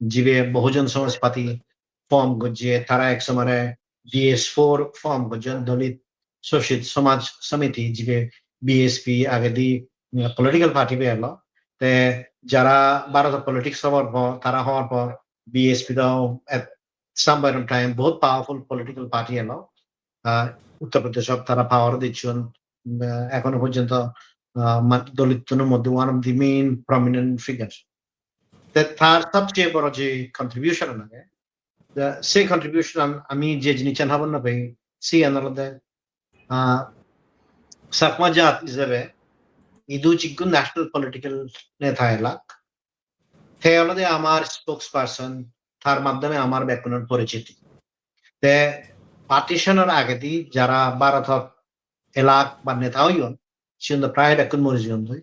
jibe Bahujan Samaj Party form gojje, tara ek somare B S four form gojjon, Dalit Shoshit Samaj Samiti, jibe B S P agedi, mm, political party be elo. Te jara Bharat politics hobor po, tara hobor po, B S P do at some point of time bahut powerful political party elo. Ah, Uttar Pradesh-ot tara power dicchon, mm, ekhono porjonto, ah, ma-, Dalittuno moddhe one of the main prominent figures. Te tar sobcheye boro je contribution age, te se contribution an ami je jinissan hobor no pei, siyan olode, ah, Chakma jat ijebe idu jiggun national political neta elak, te olode amar spokesperson, tar maddhome amar bekkunor porichiti. Te partition-or agedi jara Bharotot elak ba neta oyon, sigun do prai bekkun mori jeyondoi.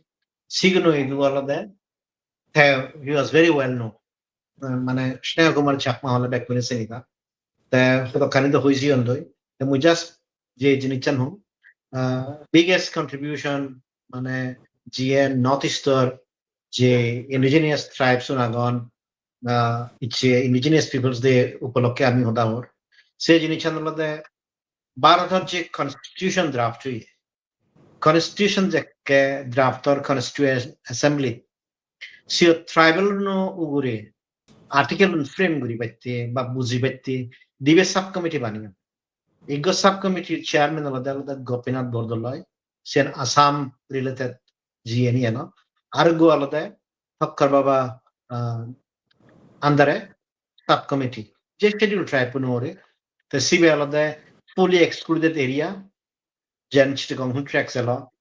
Siguno idu olode, te he was very well known. Mane Sneha Kumar Chakma hole bekkune sini ta. Te hodokkani do hoi jeyondoi. Te mui just je jinissan hom, ah, biggest contribution mane jiye North East-or je indigenous tribes un agon, ah, icche Indigenous Peoples Day upolokke ami hoda hor. Se jinissan olode Bharotor je constitution draft oye, constitution jekke draft or constituent assembly, siyot tribal uno ugure article un frame guri batte ba buji batte dibe subcommittee baneyon. Iggo subcommittee chairman olode olode Gopinath Bordoloi, siyen Assam related jiyeni eno. Argo olode Thakkar Baba, ah, under-e subcommittee, je schedule tribe uno ore, te sibe olode fully excluded area, jen Chittagong Hill Tracts elo,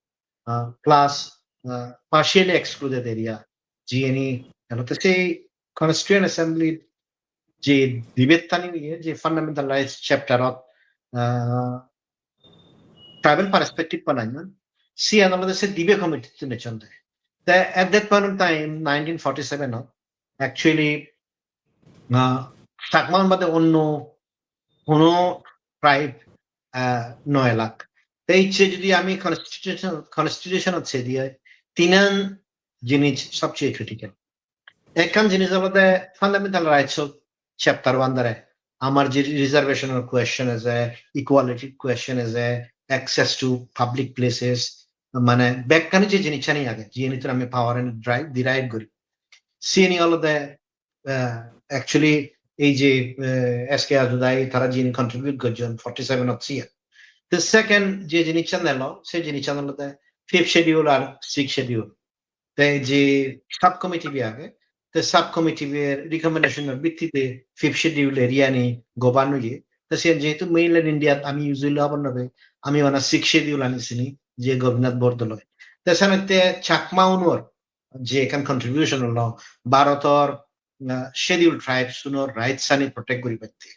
ah, plus, ah, partially excluded area, jiyeni elo. Te sei constituent assembly je debate tani oye, je fundamental rights chapter-ot, ah, tribal perspective banayon, siyan olode se dibe committee-tun ecchonde. Te at that point of time, nineteen forty-seven-ot, actually, ah, Chakma bade onno hono tribe, ah, no elak. Te icche jodi ami constitution, constitution-ot sei di oi, tinan jinis sobcheye critical. Ekkan jinis olode fundamental rights-o chapter one dare amar je reservation-or question eje, equality question eje, access to public places, mane bekkani je jinissani age, jiyenittun ami power and right derive guri. Siyeni olode, eh, actually ei je, eh, S K Azu dai tara jiyeni contribute gojjon forty-seven-ot siyan. The second je jinissan elo, se jinissan olode fifth schedule ar sixth schedule. Te je subcommittee bi age, te subcommittee bir recommendation-or bittite fifth schedule area-ni govern oye. Te siyan jehetu mainland India-t ami usually hobor no pei, ami bana sixth schedule-ani sini je Gopinath Bordoloi. Te senotte Chakma unor je ekkan contribution olo Bharotor, ah, schedule tribes unor rights-ani protect guribatte.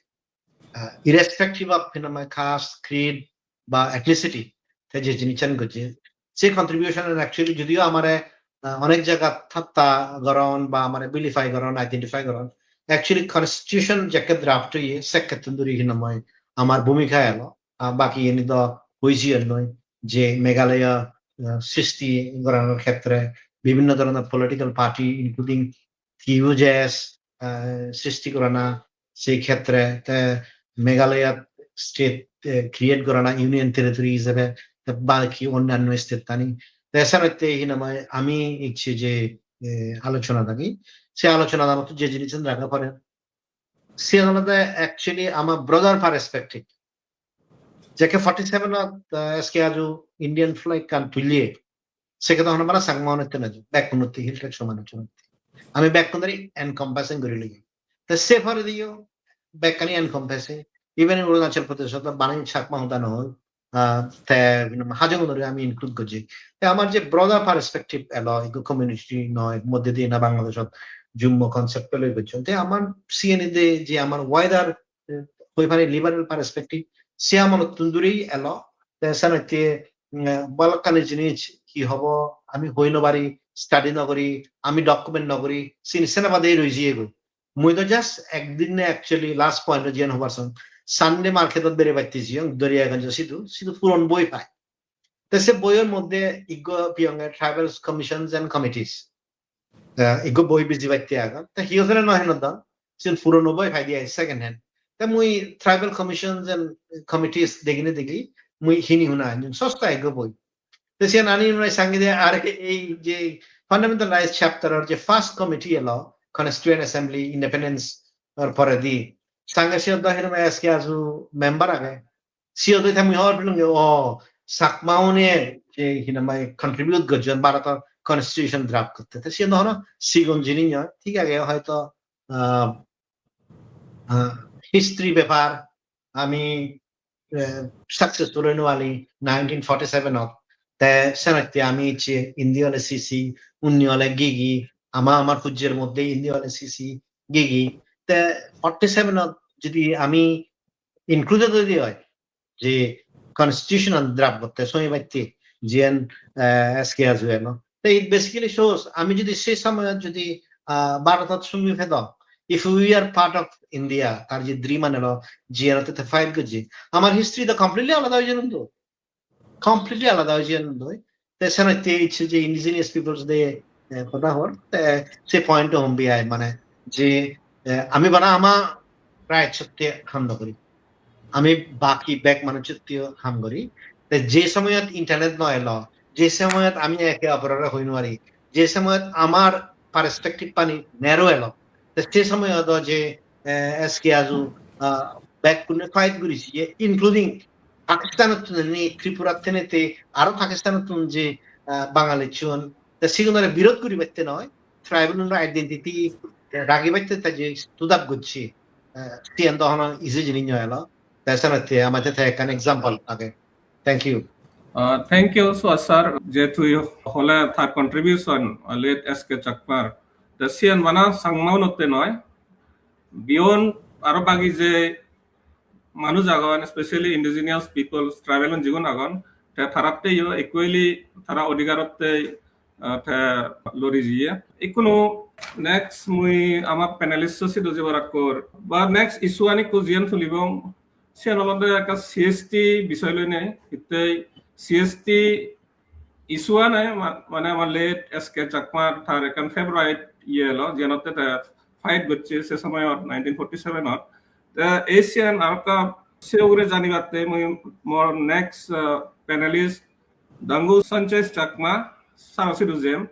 Ah, irrespective of hinamai caste, creed, ba ethnicity, te je jinissan gojje, se contribution an actually jodio amare, ah, onek jagat thatta goron ba amare vilify goron, identify goron, actually constitution jekke draft oye sekkettun duri hinamai amar bhumika elo, ah, baki eni do hoi jiyonnoi je Meghalaya, ah, sristi goranar khetre bibhinno dhoronor political party, including T U J S, eh, sristi gorana, sei khetre te Meghalaya state, eh, create gorana union territory ijebe, te baki onnanno state tani. Te senotte hinamai ami icche je, eh, alochona dagi, se alochona danot je jinis raga pore, siyan olode actually ama broader perspective. Jekke forty-seven-ot, eh, S K Azu Indian flag kan tulle, sekke do hono bana Changma-unotte noi, bekkunotte, Hill Tracts-o manuchchunotte. Ami bekkunore encompassing guri loi. Te se porediyo bekkani encompassing, even in Arunachal Pradesh-ot bana Chakma hoda no hoi, ah, te Hajong-unore ami include gojji. Te amar je broader perspective elo, ikko community noi, moddedi na Bangladesh-ot Jummo concept loi gojjon. Te amar siyeni de je amar wider, eh, hoi pari liberal perspective, se amolottun duri elo. Te senotte, mm, balokkani jinis hi hobo, ami hoi no pari, study no guri, ami document no guri, sini sene bade roi jiyegoi. Mui do just ekdin ne actually last point-o jiyan hobar song. Sunday market-ot berebatte jiyong, Doriyaganj sidu, sidu puron boi pai. Te se boiyor moddhe ikko piyonge Tribal Commissions and Committees. Eh, ikko boi bijibatte agon. Te hi hojone no hinodon, siyen purono boi pai diye second hand. Te mui Tribal Commissions and Committees degine degi, mui hini huna anjun, sosta ikko boi. Te siyan ani mane sangi de ar ei je fundamental rights chapter or je first committee elo, Constituent Assembly, Independence or poredi. Sange siyot do hinamai S K Azu member age. Siyot do te mui hobor pelung je, o, Chakma une je hinamai contribute gojjon Bharotor constitution draft gotte. Te siyan do hono sigon jinis noi. Thik age hoito, ah, ah, history bepar ami, eh, successful oi no pari nineteen forty-seven ot. Te senotte ami icche indi ole C C, undi ole Gigi, ama amar pujjer moddhe indi ole C C, Gigi. Te forty-seven ot jodi ami included oi di oi, je constitution an draft gotte somoy batte, jiyan, eh, S K Aju elo. Te it basically shows, ami jodi se somoyot jodi, ah, Bharotot somoy pedong, if we are part of India, tar je dream an elo, jiyan otte te fight gojje, amar history do completely alada oi jelo do. Completely alada oi jelo do. Te senotte icche je Indigenous Peoples Day, eh, hoda hor, te se point o hom bi ai, mane, je, eh, ami bana ama right sotte ham no gori. Ami baki bek manuj sotteyo ham gori. Te je somoyot internet no elo, je somoyot ami eke oporore hoi no pari, je somoyot amar perspective ani narrow elo, te se somoyot do je, eh, S K Aju, ah, bekkune fight goriye, including Pakistanottun ani, Tripurattun ani, te aro Pakistanottun je, ah, Bangalichun, te sigunore birod guribatte noi, tribal unor identity ragibatte te je stood up gojje, ah, siyan do hono easy jinis noi elo. Te senotte amatte te ekkan example age. Thank you. Uh, thank you, Suhas sir, je tui hole tar contribution, uh, late S K Chakmar. Te siyan bana Changma unotte noi. Beyond aro bagi je manuj agon, especially indigenous peoples, tribal un jigun agon, te taratteyo equally tara odhikarotte, ah, te lori jiye. Ikkunu next mui ama panelist o sidu jebar akkur, ba next issue ani ikku jiyan tulibong, siyan olode ekka C S T bisoy loinei, hittei C S T issue ane ma-, mane ama late S K Chakmar tar ekkan favorite iye elo, jiyenotte te fight gocche se somoyot nineteen forty-seven ot. Te ei siyan arokka se ugure janibatte mui mor next, uh, panelist Dangu Sanchez Chakma saro sidu jem.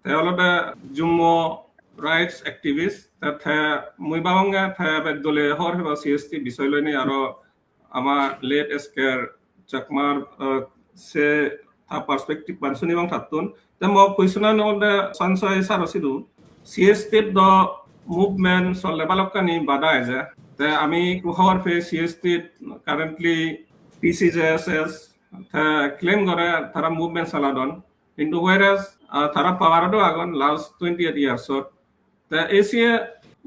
Te olode Jummo rights activist. Te, te mui babonge te ebe dole hor heba C S T bisoy loinei aro ama late S K Chakmar, uh, se ta perspective ban sunibong tattun. Te mo question an olode Sansoy saro sidu, C S T do movement solle balokkani bada eje. Te ami hobor pei C S T currently P C J S S te claim gore tara movement saladon. Hintu whereas, ah, tara power-ot agon last twenty-eight years-ot. Te ei siye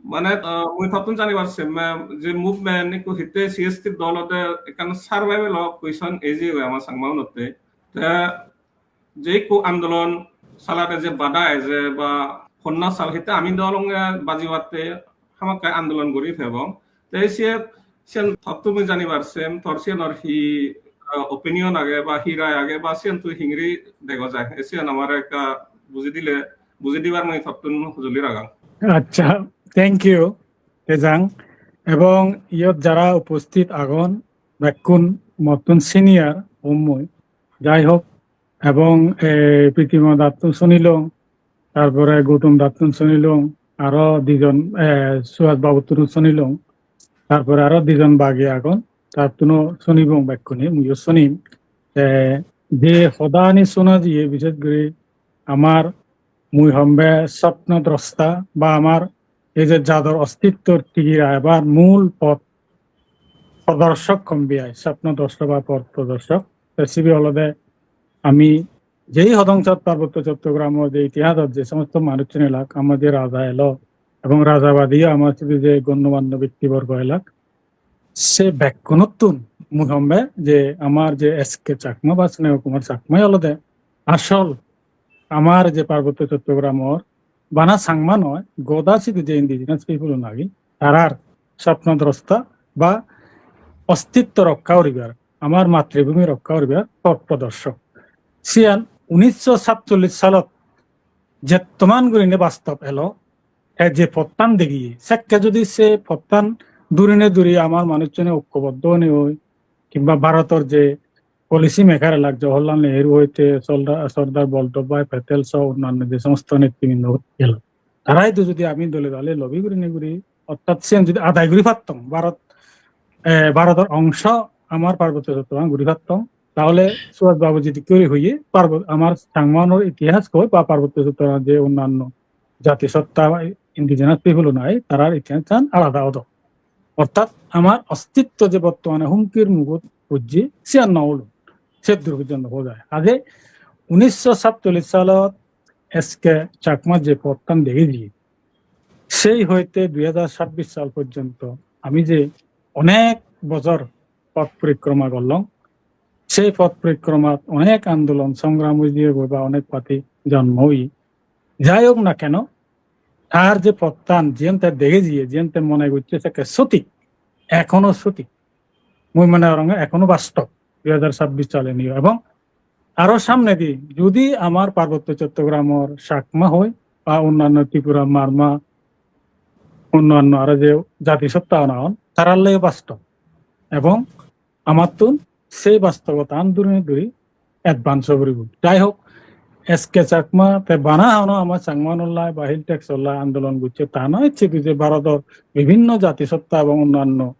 mane, ah, mui tottun janibar semme je movement ikku hitte C S T dol ode ekkan survival o question ei je ama Changma unotte. Te je ikku andolon salade je bada eje ba honna sal hitte ami dol onge bajibatte hamakkai andolon guri pebong. Te siye siyen tottun mui janibar sem, tor siyenor hi, ah, opinion age ba hi rai age ba siyen tui hingiri dego jai. E siyen amare ekka buji dile, buji dibar mui tottun hujuli ragang. Accha, thank you, Tejang. Ebong iyot jara uposthit agon, bekkun mottun senior hom mui. Jai hok, ebong, eh, Pritima dattun sunilong, tarpore Goutam dattun sunilong, aro dijon, eh, Suhas babuttun sunilong, tarpore aro dijon bagi agon, tattuno sunibong bekkune, muiyo sunim. Te je hodani suna jiye, bishesh guri amar mui hombe sopno drosta ba amar ei je jador ostittor tigi ragebar mul pot prodorshok hombe ai, sopno drosta ba pot prodorshok. Te sibe olode ami jei hodong sot Parbotto Chottogramor je itihasot je somosto manuchchun elak, ama je raja elo, ebong rajabadiyo ama sidu je gonnomanno bektiborgo elak, se bekkunottun mui hombe je amar je S K Chakma ba Sneha Kumar Chakma olode asol amar je Parbotto Chottogramor bana Changma noi, goda sidu je indigenous people un agi, tarar sopno drosta ba ostitto rokka guribar, amar matribhumi rokka guribar pot prodorshok. Siyan unnisso satchollish salot jettoman gurinei bastob elo, te je pottan degiye, sekke jodi se pottan durine duri amar manuchchune okkoboddo onei oi, kimba Bharotor je policy maker elak Jawaharlal Nehru hoite Sordar, Sordar Vallabhbhai Patel soh onnanno je somosto netribrindo elo, tara idu jodi ami dole dale lobby gurinei guri, ortat siyan jodi adai guri pattong, Bharot, eh, Bharotor ongsho amar Parbotto Chottogram guri pattong, tahole Suhas babu jodi guri hoye, Parbot-, amar Changma unor itihas hoi ba Parbotto Chottogram je onnanno jati sotta, indigenous people un ai, tarar itihasan alada odo. Ortat amar ostitto je bortomane humkir mugot pojje, siyan no olo. seddur porjonto hoi jai. Aje unnisso satchollish salot S K Chakma je pottan degei diye, sei hoite dui hajar sabbish sal porjonto ami je onek bojor pot porikroma gorlong, sei pot porikromat onek andolon songram oiye goi ba onek party jonmo oiye. Jai hok na keno, tar je pottan jiyen te degei diye, jiyen te mone gocche sekke sotik, ekhono sotik. Mui mone gorong ekhono bastob, dui hajar sabbish sale niyo. Ebong aro samnedi judi amar Parbotto Chottogramor Chakma hoi ba onnanno Tripura, Marma, onnanno aro je jatisotta agon, tarar leyo bastob. Ebong amattun sei bastobotan duri duri advance o puribo. Jai hok, S K Chakma te bana hono ama Changma-unor lai ba Hill Tracts-or lai andolon gocche ta noi, sidu je Bharodor bibhinno jatisotta ebong onnanno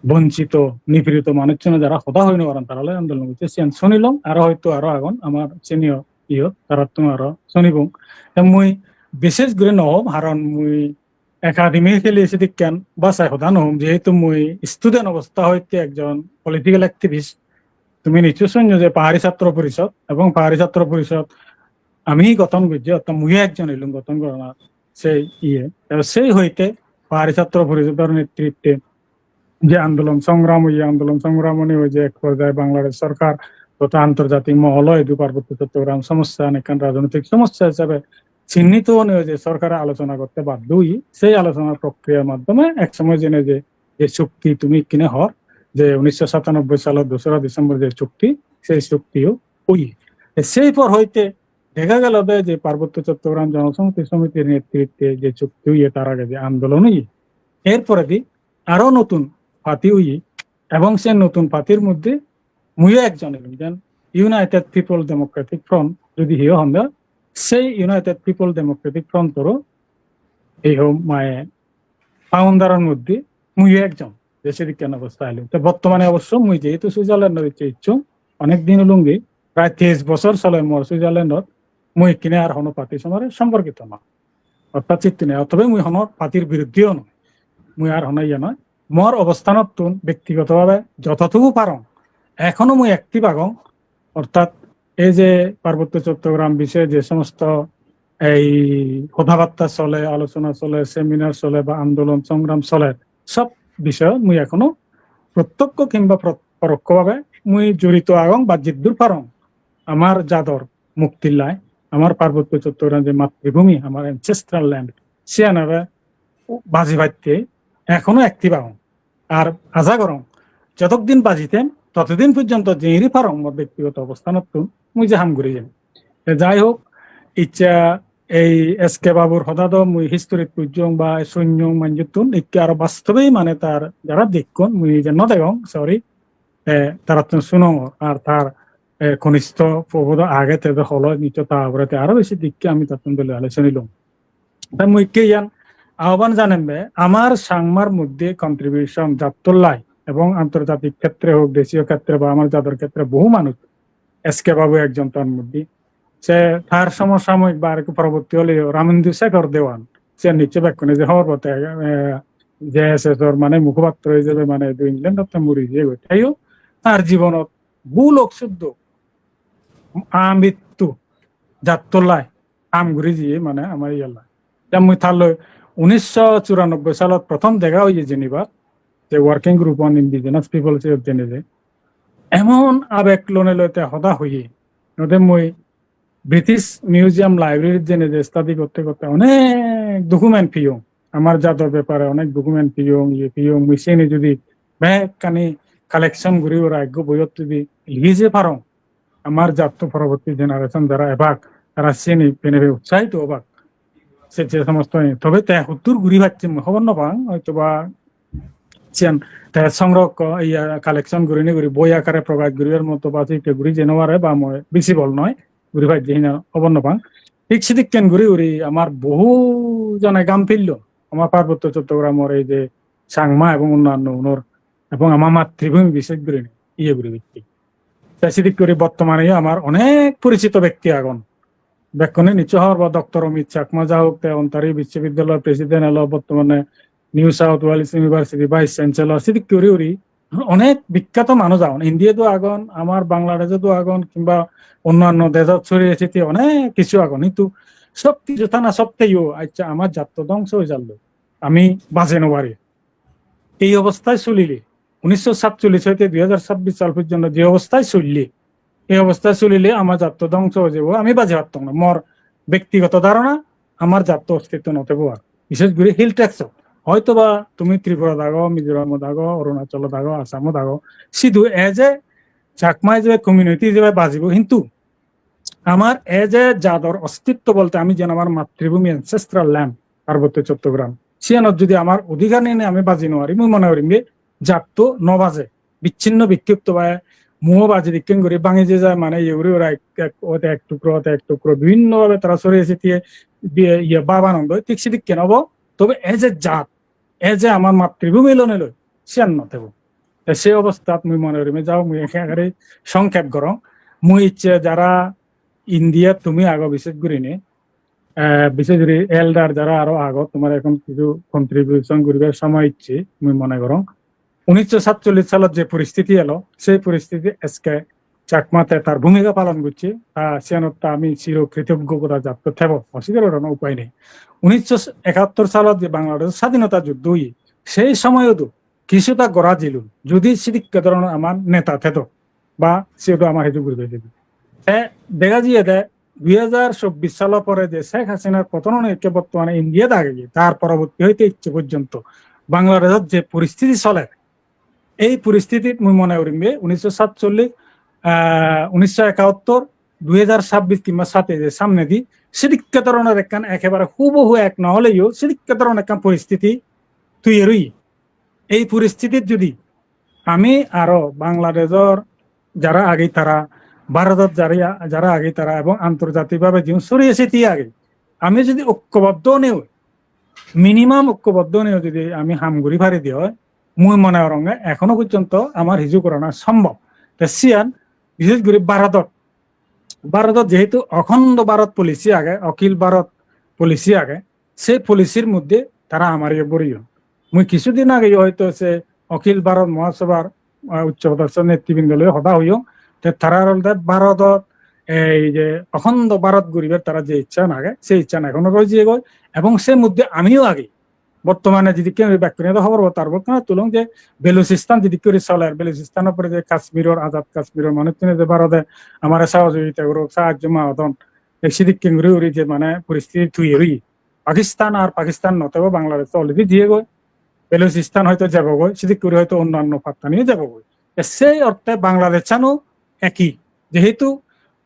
bonchito, nipirito manuchchune jara hoda hoi no paron, tara loi andolon gocche, siyan sunilong, aro hoito aro agon, amar senior iyot, tarattun aro sunibong. Te mui bishesh guri no hom, haron mui academically sedokken bhasai hoda no hom, jehetu mui student obostha hoite ekjon political activist. Tumi nichchoi sunno je Pahari Chhatro Porishod, ebong Pahari Chhatro Porishod ami gothon gojje, orthat mui ekjon elung gothon gorana sei iye. Ebong sei hoite Pahari Chhatro Porishodor netritte je andolon songram oye, andolon songram one oye je ek porjaye Bangladesh sorkar totha antorjatik moholo idu Parbotto Chottogram somosya an ekkan rajnoitik somosya hisabe chinnito one oye je sorkare alochona gotte baddo oye, sei alochona prokriyar maddhome ek somoy jeinei je, je chukti tumi ikkine hor, je unnisso satanobboi salor dosra December je chukti, sei chuktiyo oye. Te sei por hoite dega gelo de je Parbotto Chottogram Jonosonghoti Somitir netritte je chukti oye, tar age je andolon oye, er poredi aro notun party oye, ebong se notun party-r moddhe muiyo ekjon elung, jen United People Democratic Front jodi hiyo honde, sei United People Democratic Front-oro ei ho mane founder-or moddhe muiyo ekjon, je sedokken obostha elung. Te bottomane obosso mui jehetu Switzerland-ot icche icchung, onek din olungi, prai teis bojor sole mor Switzerland-ot, mui ikkine ar hono party somare somporkito noi. Orthat sittun nei, othobe mui hono party-r biruddheyo noi. Mui ar hono iye noi. Mor obosthanottun bektigoto bhabe jototuku parong, ekhono mui active agong. Orthat ei je Parbotto Chottogram bishoye je somosto ei hodabatta sole, alochona sole, seminar sole ba andolon songram sole, sob bishoyot mui ekhono prottokkho kimba pro-, porokko bhabe mui jorito agong ba jiddur parong amar jador muktir lai, amar Parbotto Chottogram je matribhumi, amar ancestral land, siyanore baji patte ekhono active agong. Ar aja gorong, jotodin baji tem, totodin porjonto jengiri parong mor bektigoto obosthanottun mui je ham guri jem. Te jai hok, icche ei S K babur hoda do mui history-t pujjong ba sunnong manjottun, ikke aro bastobe mane tar jara dekkon, mui je no degong, sorry, te tarattun sunongor, ar tar, eh, konistho puo do age, te do holo nicho ta pore te aro besi dikke ami tattun dole dale sunilung. Te mui ikke iyan ahban janembe, amar Changmar moddhe contribution jattollai ebong antorjatik khetre hok, deshiyo khetre ba amar jador khetre bohu manuj, S K babu ekjon tar moddhe. Se tar somosamoyik ba arekku poroborti oleyo Ramendu Shekhar Dewan, se nichchoi bekkune je hobor potte, eh, J S S-or mane mukhopatro ijebe mane idu England-otte muri jiyegoi. Teyo tar jibonot bohu lok suddo amittu jattollai ham guri jiye mane amar iyallai. Te mui tar loi unnisso churanobboi salot prothom dega oye Geneva, je Working Group on Indigenous People siyot jeinei je. Emon abek lonei loi te hoda hoye. Node mui British Museum Library-t jeinei je study gotte gotte onek document piyong. Amar jador bepare onek document piyong, iye piyong, mui siyeni jodi bekkani collection guri ora ekko boyot jodi ligi je parong, amar jatto poroborti generation jara ebak, tara siyeni penei utsahito obak. Se je somosto, tobe te huddur guri pacche mui hobor no pang, hoyto ba siyan te songrokko, iya, collection gurinei guri boi akare prokash guribar moto ba sikke guri je no pare ba mui visible noi, guri pacche hina hobor no pang. Thik sidikken guri guri amar bohu jone gam pillon, amar Parbotto Chottogramor ei je Changma ebong onnanno unor ebong amar matribhumi bishesh gurinei iye guri pacche. Te sidikke guri bottomane amar onek porichito bekti agon. Bekkune nichchoi hobor po, Doctor Amit Chakma ja hok, te Ontario Biswobidyaloyor president elo, bottomane New South Wales University vice chancellor, sidikke guri guri onek bikkhato manuj agon, Indiat-o agon, amar Bangladesh-ot-o agon, kimba onnanno dejot soriye siti onek hissu agon, hintu sob hissu tana sotteyo, accha, amar jatto dhongso oi jalloi, ami baje no pari. Ei obosthay solile, unnisso satchollish hoite dui hajar sabbish sal porjonto je obosthay solle, ei obosthay solile amar jatto dhongso oi jebo, ami baji pattong na. Mor bektigoto dharona, amar jatto ostitto no thebo ar. Bishesh guri Hill Tracts-ot. Hoytoba tumi Tripurat ago, Mizoramot ago, Arunachalot ago, Assamot ago, sidu as a Chakma ijebe, community ijebe bajibo, hintu amar as a jador ostitto bolte ami jen amar matribhumi, ancestral land, Parbotto Chottogram, siyanot jodi amar odhikar nei nei ami baji no pari, mui mone gorim je jatto no baje, bicchinno bikkipto ba muo baji dikken guri bangi je jai, mane iye guri ora ek, ek, ote ek tukro, ote ek tukro, bibhinno bhabe tara soriye sitiye bi-, iye bhabanandoi, thik sidikken obo. Tobe as a jat, as a amar matribhumi lone loi, siyan no thebo. Te se obosthat mui mone gorim, jao, mui ekebare songkhep gorong. Mui icche jara Indiat tumi ago, bishesh gurinei, eh, bishesh guri elder jara aro ago, tomar ekhon hissu contribution guribar somoy icche, mui mone gorong. Unnisso satchollish salot je poristiti elo, sei poristiti eske Chakma te tar bhumika palon gocche, ta siyanot ta ami chiro kritoggo, goda jatto thebo, oswikar gorana upai nei. Unnisso ekattor salot je Bangladesh swadhinota juddho oye, sei somoyot-o kisuta gora jilun, jodi sidikke dhoronor amar neta thedo, ba siyodo amar hissu guribe jedi. Te dega jiye de dui hajar chobbish salo pore je Sheikh Hasinar poton onei ekke bortomane Indiat ageye, tar poroborti hoite icche porjonto Bangladeshot je poristiti soler, ei poristitit mui mone gorim je unnisso satchollish, ah, unnisso ekattor, dui hajar sabbish kimba sateis je samnedi sidikke dhoronor ekkan ekebare hubohu ek no oleyo sidikke dhoronor ekkan poristiti toiyar oye. Ei poristitit jodi ami aro Bangladeshor jara agi tara, Bharotot jara, jara agi tara ebong antorjatik bhabe jiun soriye sitiye agi, ami jodi okkoboddo onei, minimum okkoboddo onei jodi ami ham guri pari de oi, mui mone goronge ekhono porjonto amar hissu gorana sombhob. Te siyan bishesh guri Bharotot, Bharotot jehetu Okhondo Bharat policy age, Akhil Bharat policy age, se policy-r moddhe tara amare boriyon. Mui kisudin age hoyto se Akhil Bharat Mahasabhar, ah, uccho podosto netribrindo loi hoda hoyong, te tarar olode Bharotot ei je Okhondo Bharat guribar tara je iccha age, se iccha ekhono roi jiyegoi, ebong se moddhe amiyo agi. Bortomane jedikke guri bekkune do hobor bo, tar bekkune tulung je Beluchistan jedikke guri soler, Beluchistan-or pore je Kashmir-or, azad Kashmir-or manuchchune je Bharote amare sohojogita gorok, sahajjo magodon, ei sidikke guri guri je mane poristiti toiyar oye. Pakistan ar Pakistan no thebo, Bangladesh to already jiyegoi, Beluchistan hoyto jebogoi, sidikke guri hoyto onnanno pattaniyo jebogoi. Te sei orthe Bangladeshano eki, jehetu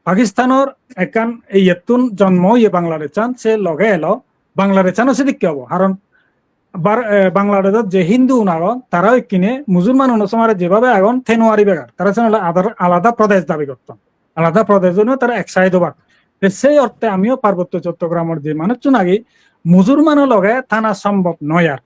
Pakistanor ekkan iyettun jonmo oye Bangladeshan, se loge elo, Bangladeshano sidikke obo. Karon bar-, eh, Bangladeshot je Hindu un agon, tara ekkine Musulman uno somare jebhabe agon, te no paribegar. Tara sen ole adar-, alada Pradesh dabi gotton. Alada Pradesh uno tara ek side obak. Te sei orthe amiyo Parbotto Chottogramor je manuchchun agi, Musulmano loge thana sombhob noi ar.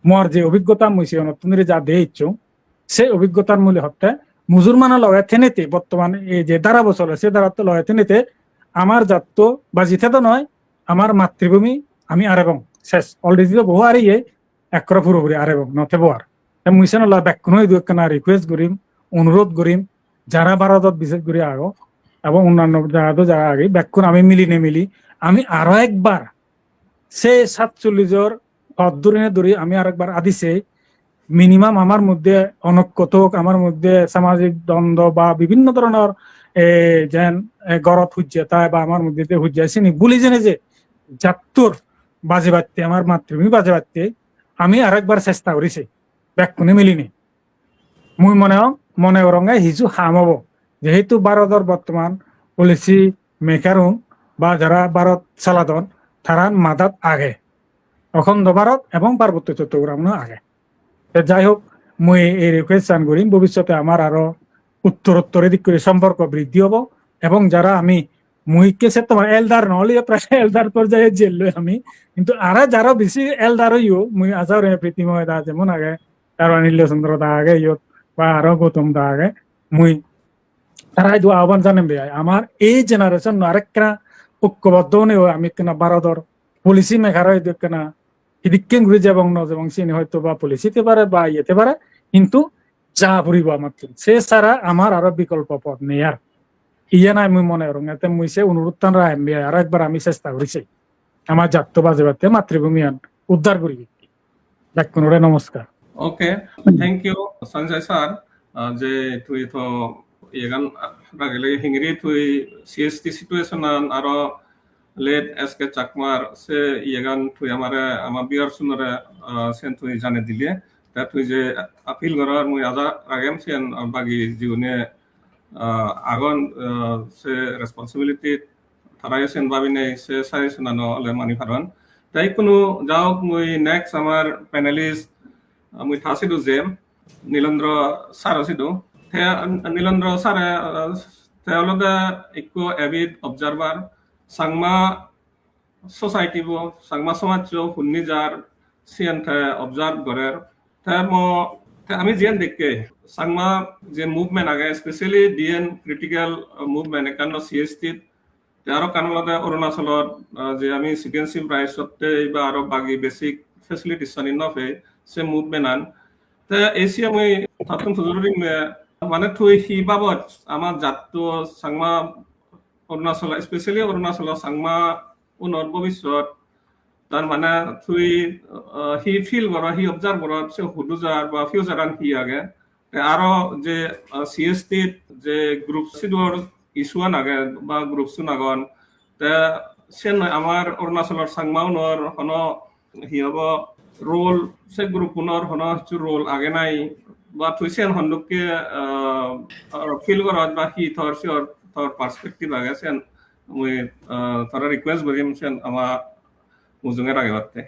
Mor je obhiggota mui siyonottun dhuri ja de icchung, se obhiggotar mule hotte Musulmano loge thenete, bortoman ei je dharabo soler, se dharattun loge thenete amar jatto baji thedo noi, amar matribhumi ami arebong, ses. Already to bohu areye, ekkore puropuri arebong, no thebo ar. Te mui senolla bekkuno idu ekkana request gurim, onurodh gurim, jara Bharotot bishesh guri ago, ebong onnanno jagat o jara agi, bekkun ami milinei mili, ami aro ekbar se satchollish-or pot dhurine dhuri ami arekbar adi sei, minimum amar moddhe onoikko thok, amar moddhe samajik dondwo ba bibhinno dhoronor, eh, jen, eh, gorot hujje thai ba amar moddhe je hujje sini bhuli jene je jattor bajebatte, amar matribhumi bajebatte ami arekbar chesta guri sei, bekkune milinei. Mui mone hong, mone goronge hissu ham obo. Jehetu Bharodor bortoman policy maker un ba jara Bharot saladon, tarar madat age Okhondo Bharot ebong Parbotto Chottogramno age. Te jai hok, mui ei request an gurim, bobissote amar aro uttorottor edik guri somporko briddhi obo, ebong jara ami, mui ikke se tomar elder no oleyo, prai elder porjaye jelloi ami, hintu aro jara besi elder oiyo, mui aja guri Pritimoy da jemon age, aro Anillo Chandra da age iyot, ba aro Goutam da age, mui tara idu ahban janem be ai, amar ei generation no arekkena okkoboddo onei ami ekkena Bharodor policy maker oi idu ekkena hidikken guri jebong no jebong sini hoyto ba policy te pare ba iye te pare, hintu ja puribo amattun. Se sara amar aro bikolpo pod nei ar. Iyan ami mone gorong, ete mui se onurottan rahem biya aro ekbar ami chesta guri sei. Ama jatto bajebatte, matribhumiyan uddar guri. Bekkunore namaskar. Okay, thank you, Sanjay sir. Ah, je tui to iyegan ragile hingiri tui C S T situation an aro late S K Chakmar se iyegan tui amare, ama viewers unore, ah, sen tui jane dile. Ta tui je appeal goror, mui aja ragem sen, ah, bagi jigune, ah, agon, ah, se responsibility tarayo sen babinei se suggestion ano ole mani paron. Ta ikkunu ja hok, mui next amar panelist, ah, mui ta sidu jem, Nilendra sir sidu. Te, ah, Nilendra sir, ah, te olode ikko avid observer, Changma society bo, Changma somajjo hunni jar, siyan te observe gorer. Te mo, te ami jiyan dekke, Changma je movement age, especially diyen critical, uh, movement, ekkan do C S T, te aro ekkan olode Arunachalot, uh, je ami citizenship rights otte iba aro bagi basic facilities ani no pei, se movement an. Te ei siyan mui tattun pujor gurim, eh, mane tui hi babot ama jatto Changma Arunachal, especially Arunachal Changma unor bobisot, tar mane tui, uh, hi feel goro, hi observe goro, se hudu jar ba future an hi age. Te aro je, uh, C S T je group sidor issue an age ba group sun agon, te sen amar Arunachal Changma unor hono hi hobo role, se group unor hono hissu role age nai, ba tui sen hondokke, uh, feel gorot ba hi tor siyor tor perspective age sen mui, ah, tara request gorim sen ama mujunge ragebatte.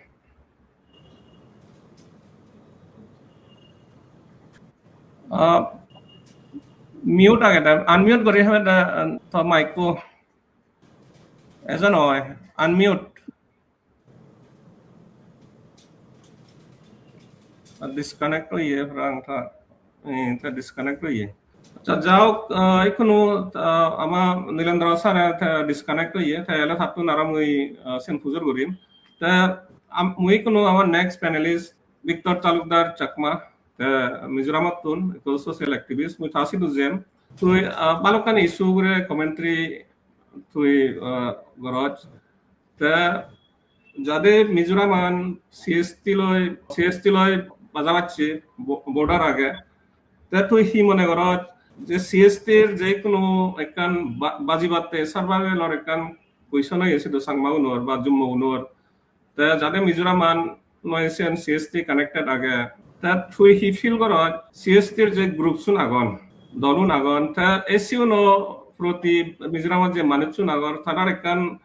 Ah, mute age de, unmute gori hobe de, ah, to mic ko. Ejo noi, unmute. Disconnect oye parapang ta, eh, ta disconnect oye. Accha, ja hok, ah, ikkunu, ah, ama Nilendra sir te disconnect oye, te ele tattun aro mui, ah, sen pujor gurim. Te am-, mui ikkunu ama next panelist Victor Talukdar Chakma, te Mizoramottun ekko social activist, mui ta sidu jem. Tui, ah, balokkani issue ugure commentary tui, ah, goroj. Te jade Mizoraman C S T loi, C S T loi baja bacche bo-, border age. Te tui hi mone goroj je C S T-r je hono ekkan ba-, bajibatte survival-or ekkan question oye sidu Changma-unor ba Jummo-unor. Te jade Mizoraman loi siyen C S T connected age. Te tui hi feel goroj C S T-r je group-un agon, dol-un agon, te ei siuno proti Mizoramot je manuj-un agon, tarar ekkan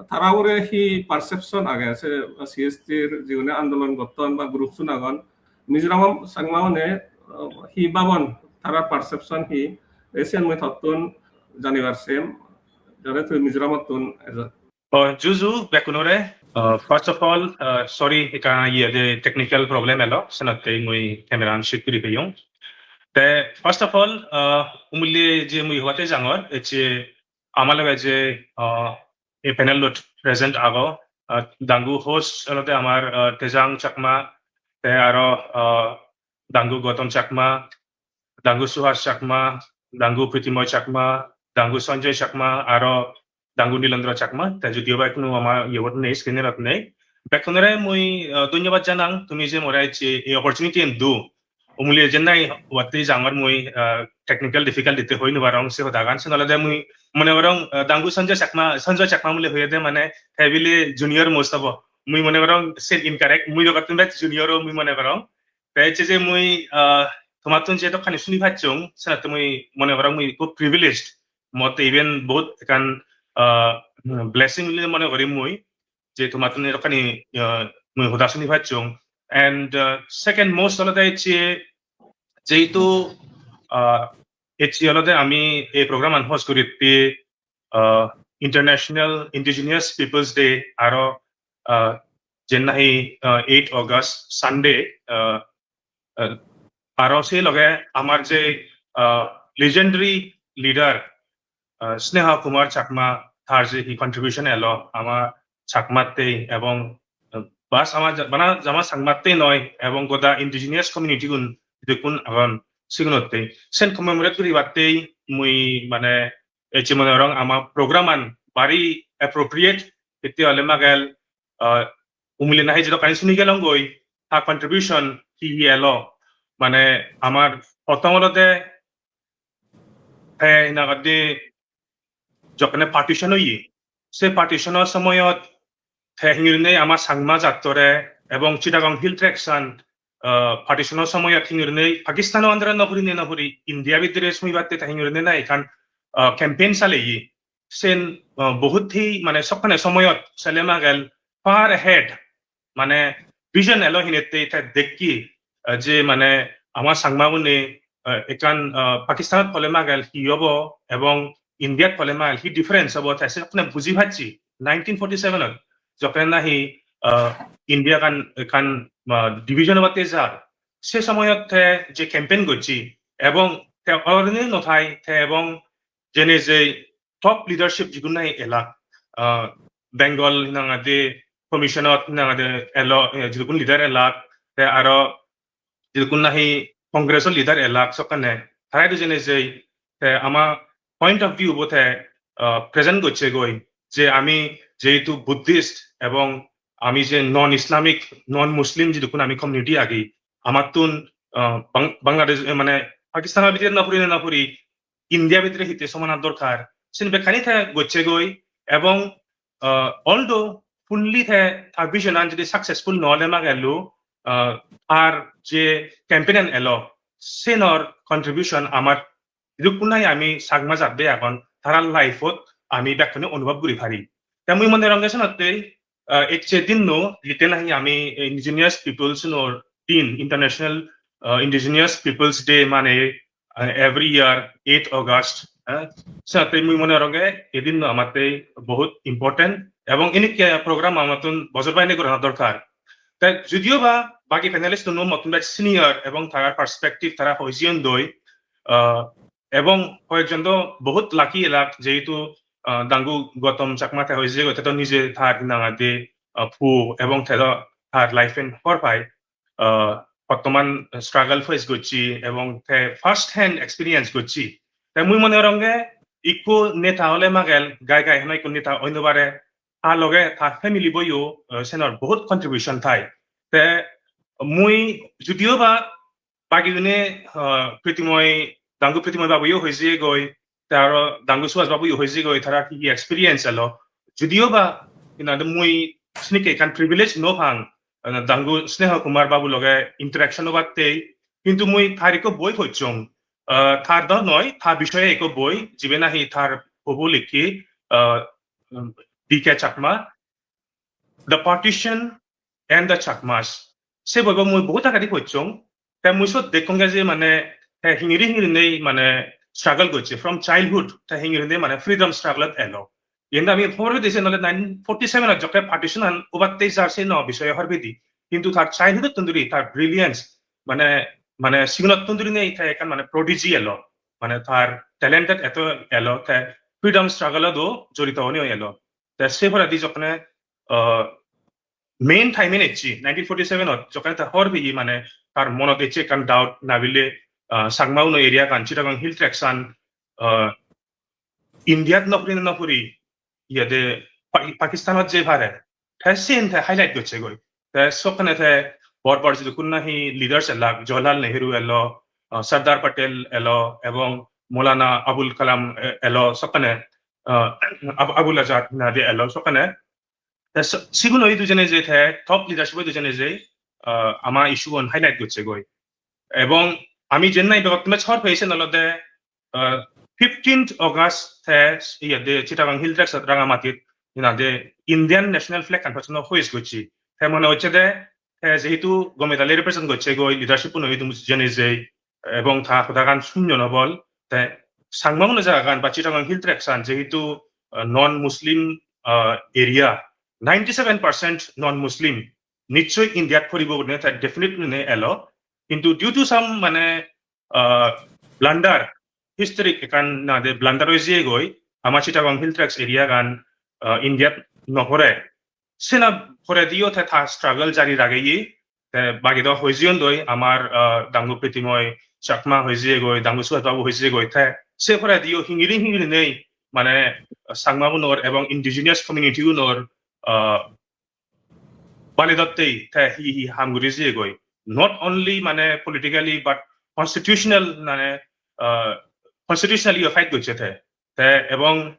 tara ugure hi perception age se C S T-r jigune andolon gotton ba group-un agon, Mizoram Changma-une, uh, hi babon, tarar perception hi, ei siyen mui tottun janibar sem, jare tui Mizoramottun ejo. Oh, juju, bekkunore. Uh, first of all, uh, sorry, ekka iye de technical problem elo, senotte mui camera-an shift guri peyong. Te, first of all, uh, umuli je mui hobate jangor, ecche ama loge je, uh, ei panel-ot present ago, ah, dangu host olode amar, ah, Tejang Chakma, te aro, ah, dangu Gautam Chakma, dangu Suhas Chakma, dangu Pritimoy Chakma, dangu Sanjay Chakma, aro dangu Nilendra Chakma, te judiyo ba ekkunu ama iyot nei, screen-ot nei. Bekkunore mui, ah, dhonnobad janang, tumi je more je ei opportunity-an do, umuli jennai watte jangor mui, ah, technical difficulty te hoi no parong se hodagan. Sen olode mui mone gorong, ah, dangu Sanjay Chakma, Sanjay Chakma mule hoyede mane te bile junior most obo. Mui mone gorong sen incorrect, mui dogattun bej junior o mui mone gorong. Te ecche je mui, ah, tomattun je dokkani suni pacchong, senotte mui mone gorong mui hub privileged. Motte iben bohut ekkan, ah, blessing bile mone gori mui. Je tomattun edokkani, ah, mui hoda suni pacchong. And, ah, second most olode je, jehetu, ah, ecche olode ami ei program-an host guritte, ah, International Indigenous Peoples Day aro, ah, jen nahi, ah, eight August Sunday, ah, ah, aro sei loge amar je, ah, legendary leader, ah, Sneha Kumar Chakma, tar je hi contribution elo ama Chakmattei ebong, ah, bas ama ja-, bana jama Chakmattei noi ebong goda indigenous community gun jedukkun agon, sigunotte. Sen commemorate guribattei mui mane ecche mone gorong ama program an bari appropriate, hitte ole magel, ah, umile nahi jedokkani suni gelongoi, ta contribution hi hi elo. Mane amar prothom olode te hinang hoide jokkene partition oye, se partition or somoyot te hingurinei ama Changma jattore ebong Chittagong Hill Tracts an, ah, partition or somoyot hingurinei Pakistan o under no puri ne no puri India bidire sumibatte te hingurinei na ekkan, ah, campaign saleye. Sen, ah, bohut hi mane sokkene somoyot sele magel far ahead mane vision elo hinette te dekki, ah, je mane ama Changma gune, ah, ekkan, ah, Pakistanot pole magel hi obo ebong Indiat pole magel hi difference obo, te se sokkene buji pacchi nineteen forty-seven ot jokken nahi, ah, India kan, kan, ah, division obatte jar, se somoyot te je campaign gocchi ebong te olorine no thai te ebong jene je top leadership jigun nahi elak, ah, Bengal hinang hoide commission ot hinang hoide elo, eh, jigun leader elak, te aro jigun nahi Congress o leader elak sokkene, tara idu jene je te ama point of view bo te, ah, present gocche goi je ami jehetu Buddhist ebong ami je non Islamic, non Muslim jidukkun ami community agi, amattun, ah, Bang-, Bangladesh, eh, mane Pakistan bidire no puri ne no puri India bidire hitte somanar dorkar, sen bekkani te gocche goi, ebong, ah, although fully te ta vision an jodi successful no ole magelu, ah, ar je campaign an elo, senor contribution amar jidukkun nahi ami Changma jat de agon, tarar life ot ami bekkune onubhob guri pari. Te mui mone gorong senotte, ah, ecche dinno, jitte nahi ami indigenous peoples nor din, International, ah, Indigenous Peoples Day mane, ah, every year eighth August, eh, senotte mui mone gorong e dinno amatte bohut important ebong inikke program amattun bojor baine gorana dorkar. Te judiyo ba bagi panelist uno mottun bej senior ebong tarar perspective tara hoi jiyon doi, ah, ebong hoyekjon do bohut lucky elak, jehetu, ah, dangu Gautam Chakma te hoi jiye goi, te do nije tar hinang hoide, ah, puo ebong te do tar life an hobor pai, ah, bottoman struggle face gocche ebong te first hand experience gocche. Te mui mone gorong e ikko neta ole magel gai gai hono ikko neta oi no pare, ta loge ta family boyo, ah, senor bohut contribution thai. Te mui judiyo ba bagigune, ah, Pritimoy, dangu Pritimoy babuyo hoi jiye goi, te aro dangu Subhas babuyo hoi jiye goi, tara hi hi experience elo. Judiyo ba, you know, mui sinikke ekkan privilege no pang, ah, dangu Sneha Kumar babu loge interaction obatte, hintu mui tar ikko boi pocchong, ah, tar do noi, tar bishoye ikko boi, jibe nahi tar puobo likki, ah, um, D K Chakma, The Partition and the Chakmas. Se boibo mui bohut agedi pocchong. Te mui sot dekkongge je mane te hingiri hingiri nei mane struggle gocche from childhood, te hingiri nei mane freedom struggle ot elo. Yen ami hobor pedi sen ole nineteen forty-seven ot jokke partition an obatte jar se no bishoye hobor pedi. Hintu tar childhood ottun duri tar brilliance, mane, mane sigonottun duri nei te ekkan mane prodigy elo. Mane tar talented eto elo, te freedom struggle ot o jorito oni elo. Te se poredi jokkene, ah, main time in ecche, nineteen forty-seven ot, jokkene te hobor peye mane tar monot ecche ekkan doubt, nabile, ah, Changma uno area gan, Chittagong Hill Tracts an, ah, India t no puri no puri, iyede Pa-, Pakistan ot je pare, te siyen te highlight gocche goi. Te sokkene te bor bor jidukkun nahi leaders elak, Jawaharlal Nehru elo, ah, Sardar Patel elo, ebong Maulana Abul Kalam, eh, elo, sokkene, ah, Ab-, Abul Azad nade elo, sokkene. Te s-, sigun oi dujone je te top leadership oi dujone je, ah, ama issue on highlight gocche goi. Ebong ami jennai begottun bej hobor pei sen olode, ah, fifteenth August te iyede Chittagong Hill Tracts ot Rangamatit hinade Indian National Flag an hochchano hoist gocche. Te mone hocche de, te jehetu gome dale represent gocche goi leadership un oi dujone je, ebong ta hodagan sunyon obol, te Changma uno jagagan ba Chittagong Hill Tracts an jehetu, ah, non Muslim, ah, area, ninety-seven percent non Muslim, nichoi India t poribo gurinei te definitely gurinei elo. Hintu due to some mane, ah, blunder, historic ekkan nade blunder oi jiye goi, ama Chittagong Hill Tracts area gan, ah, India t no pore. Sena porediyo te ta struggle jari rageye, te bagi do hoi jiyon doi amar, ah, dangu Pritimoy, Chakma hoi jiyegoi, Dangu Subhas Babu hoi jiyegoi, te se porediyo hingiri hingiri nei, mane Changmagunor ebong indigenous community-gunor, ah, bali dottei te hi hi ham guri jiyegoi. Not only mane politically but constitutional mane, ah, constitutionally-o fight gocche te. Te ebong,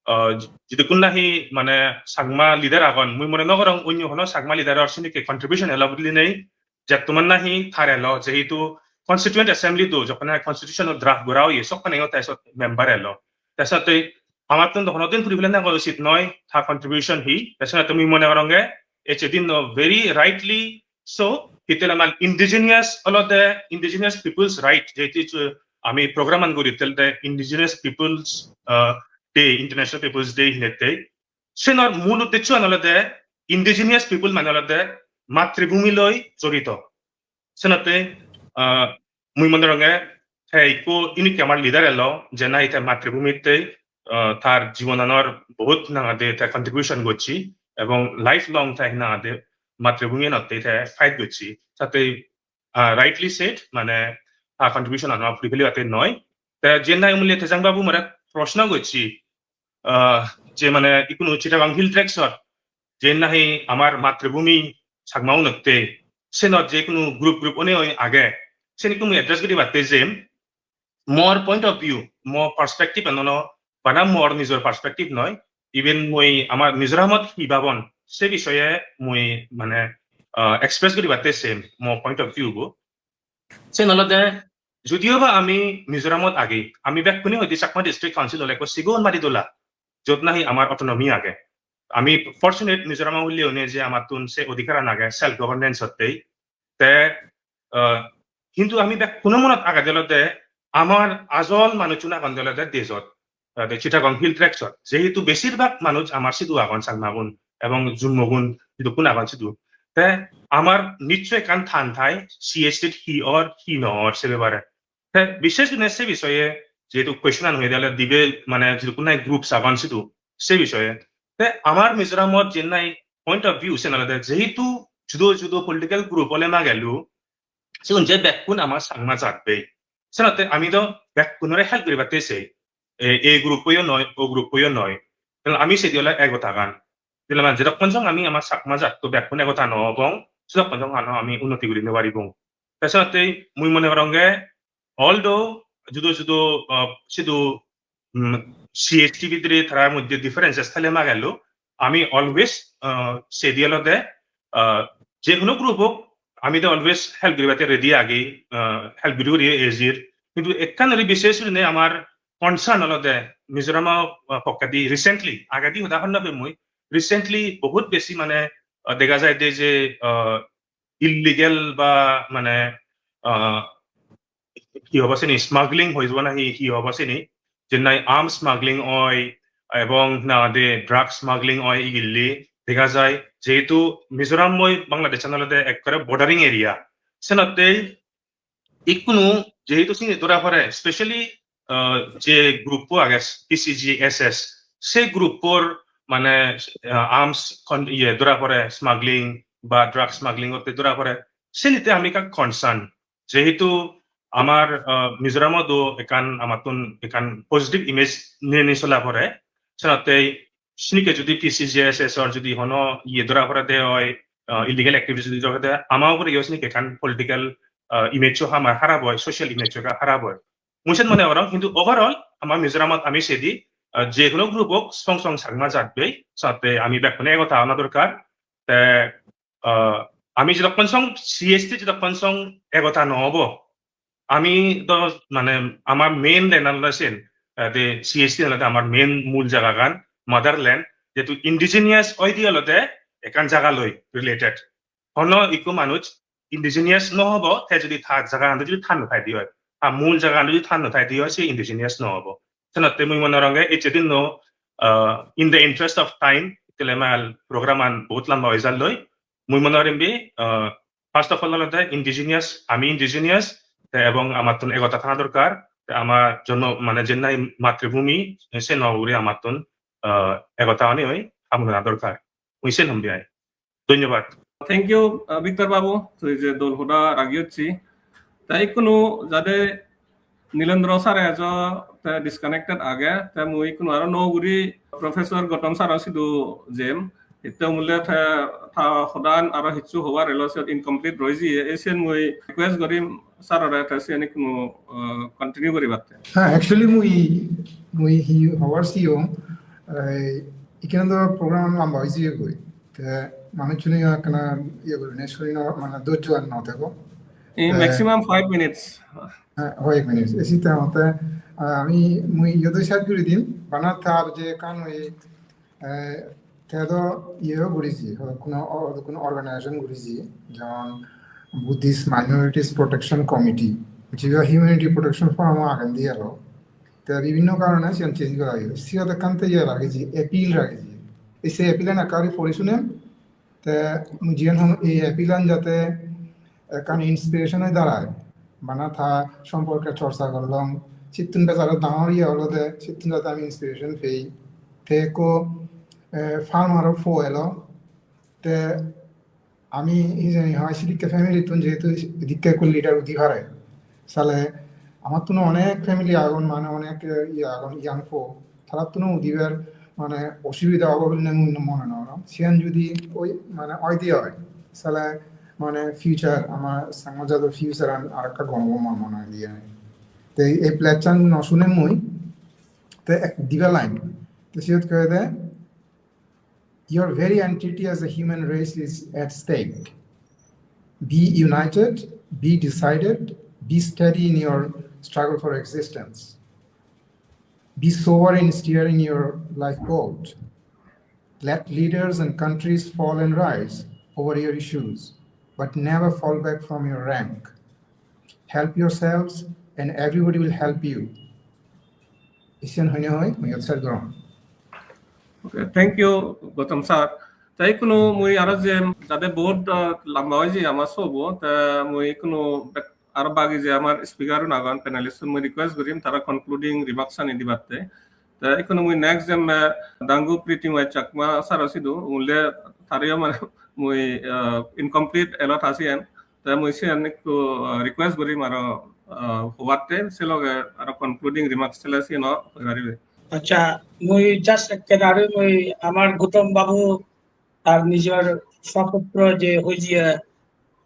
ah, jidukkun nahi mane Changma leader agon, mui mone nw gorong onyo hono Changma leader-or sinikke contribution elo bili nei, jettuman nahi tar elo, jehetu Constituent Assembly-t jokkon nahi constitution-o draft gora oye, sokkoneyo te sot member elo. Te senotte amattun do hono din puri fele nw gora usit noi, tar contribution hi. Te senotte mui mone goronge ecche dinno very rightly so, hittele amal indigenous olode indigenous people's right, jehetu ami program-an guri telode Indigenous People's, ah, Day, International People's Day hinette. Senor mul uddesho-an olode indigenous people mane olode matribhumi loi jorito. Senotte, ah, mui mone goronge te ikko unique amar leader elo, je nahi te matribhumitte, ah, tar jibonanor bohut nangade te contribution gocche, ebong lifelong te nangade matribhumi enotte te fight gocche. Tate, ah, rightly said, mane tar contribution ano puri felibatte noi. Te je nahi mule Tejang Babu more proshno gocche, ah, je mane ikkunu Chittagong Hill Tracts-or je nahi amar matribhumi Changma-unotte, senor je ikkunu group group onei oi age, sen ikkunu address guribatte je mor point of view, mor perspective enono, bana mor nijor perspective noi, even mui amar Mizoramot hi babon, se bishoye mui mane, ah, express guribatte sem mor point of view bo. Sen olode, judiyo ba ami Mizoramot agi, ami bekkune hoide Chakma District Council ole ekko sigon madi dola, jot nahi amar autonomy age. Ami fortunate Mizoram hule one je amattun se odhikaran age self governance ottei. Te, ah, hintu ami bekkuno monot agede olode amar ajol manuchun agonde olode dejot, ah, de Chittagong Hill Tracts-ot. Jehetu besirbhag manuj amar sidu agon Changmagun ebong Jummogun jidukkun agon sidu. Te amar nichchoi ekkan than thai C H T-t hi or hi no or se bepare. Te bishesh guri se bishoye jehetu question-an hoide ole dibe mane jidukkun nahi groups agon sidu se bishoye. Te amar Mizoramot je nahi point of view sen olode jehetu judo judo political group ole magelu, sigun je bekkun ama Changma jat bei. Senotte ami do bekkunore help guribatte sei. E, ei group-o yo noi, o group-o yo noi. Karon ami sedi ole egotagan. Dile mane jedokkon song ami ama Changma jatto bekkun egota no obong, sedokkon song ano ami unnoti guri no paribong. Te senotte mui mone goronge, although judo judo, ah, sidu, mm, C H T bidire tara moddhe differences thale magelu, ami always, ah, sedi olode, ah, je hono group ok, ami do always help guribatte ready agi, ah, help guri guri ejir. Hintu ekkan guri bishesh gurinei amar concern olode Mizoram, ah, pokkedi recently, agedi hoda honna pe mui, recently bohut besi mane, ah, dega jai de je, ah, illegal ba mane, ah, hi hobo sini, smuggling hoi jebo nahi hi hobo sini, jennai arms smuggling oi ebong nade drug smuggling oi igilli dega jai, jehetu Mizoram oi Bangladesh-an olode ekkore bordering area, senotte ikkunu jehetu sini dora pore, specially, ah, je group-o age P C G S S, se group-or mane, ah, arms kon-, iye dora pore, smuggling ba drug smuggling otte dora pore, senite ami ekka concern. Jehetu amar, ah, Mizoramot do ekkan amattun ekkan positive image niye ni sola pore, senotte sinikke jodi P C G S S or jodi hono iye dora pore de oi, ah, illegal activities jodi dora pore de, ama ugure yo sinikke ekkan political, ah, image-o amar harap oi, social image-o ekka harap oi. Mui sen mone gorong, hintu overall ama Mizoramot ami sedi, ah, je hono group ok, song song Changma jat bei, senotte ami bekkune egota ona dorkar. Te, ah, ami jedokkon song C H T jedokkon song egota no obo, ami do mane amar main land olode sen, ah, de C H T olode amar main mul jagagan, motherland, jehetu indigenous oide olode ekkan jaga loi related. Hono ikko manuj indigenous no hobo, te jodi tar jagagan jodi tar no thai di oi, tar mul jagagan jodi tar no thai di oi, se indigenous no hobo. Senotte mui mone goronge ecche dinno, ah, in the interest of time, tele mal program-an bohut lamba oi jalloi. Mui mone gorim bi, ah, first of all olode indigenous, ami indigenous, te ebong amattun egota thana dorkar, te ama jonmo mane jennai matribhumi, se no ugure amattun, ah, egota ani oi ham gora dorkar. Mui sen hom bi ai. Dhonyobad. Thank you, uh, Victor Babu, tui je dol hoda ragi hocchi. Te ikkunu jade Nilendra sir ejo te disconnected age, te mui ikkunu aro nuo guri Professor Gautam sir sidu jem, hitte mule te ta hodan aro hissu hobar elo siyot incomplete roi jiye, ei siyen mui request gorim sir ore te siyen ikkunu, uh, continue guribatte. Ha, actually mui, mui hi hobar siyong, eh, ikkene do program lamba oi jiye goi. Te manuchchune ekkana iye guri ne, suri no, mane dojjo ar no thebo. In Te maximum five minutes. Hoi ek minute. Esi te hote, ah, ami mui iye do share guri dim. Bana tar je kan oi, eh, te do iye guriji, hono, hono organization guriji, jemon Buddhist Minorities Protection Committee, jibe Humanity Protection Forum agen di elo. Te bibhinno karone siyan change gora oye. Siyot ekkan te iye ragiji, appeal ragiji. Ei se appeal an ekka guri pori sunem, te mui jiyan hon ei appeal an jate ekkan inspiration oi darai. Bana ta somporke chorcha gorlong. Sittun bej aro dangor iye olode, sittun jate ami inspiration pei. Te ekko, eh, farmer o po elo. Te ami hijeni hoi sidikke family tun jehetu idikke ekko leader udi pare. Sale amattun onek family agon, mane onek, eh, iye agon, young po. Tarattun udibar mane osubida obo bili mui mone nw gorong. Siyan judi oi mane oide oi, sale mane future, ama Changma jador future an arekka gom obo mui mone hoi diye. Te ei pledge an nw sune mui, te ek diba line. Te siyot hoyede, "Your very entity as a human race is at stake. Be united, be decided, be steady in your struggle for existence. Be sober in steering your lifeboat. Let leaders and countries fall and rise over your issues, but never fall back from your rank. Help yourselves, and everybody will help you." Isiyan hoine hoi, mui iyot side gorong. Okay, thank you, Gautam sir. Te ikkunu mui aro je jade board, ah, lamba oi je ama sobo, te mui ikkunu bek-, aro bagi je amar speaker un agon, panelist un, mui request gorim tara concluding remarks ani dibatte. Te ikkunu mui next je, eh, Dangu Pritimai Chakma sir sidu, mule tariyo mane mui, ah, incomplete elo ta siyan. Te mui siyan ekku, ah, request gorim aro, ah, hobatte, se loge aro concluding remarks thele siyan o hoi paribe. Accha, mui just ekkena aro mui amar Gautam babu ar nijor soputro je hoi je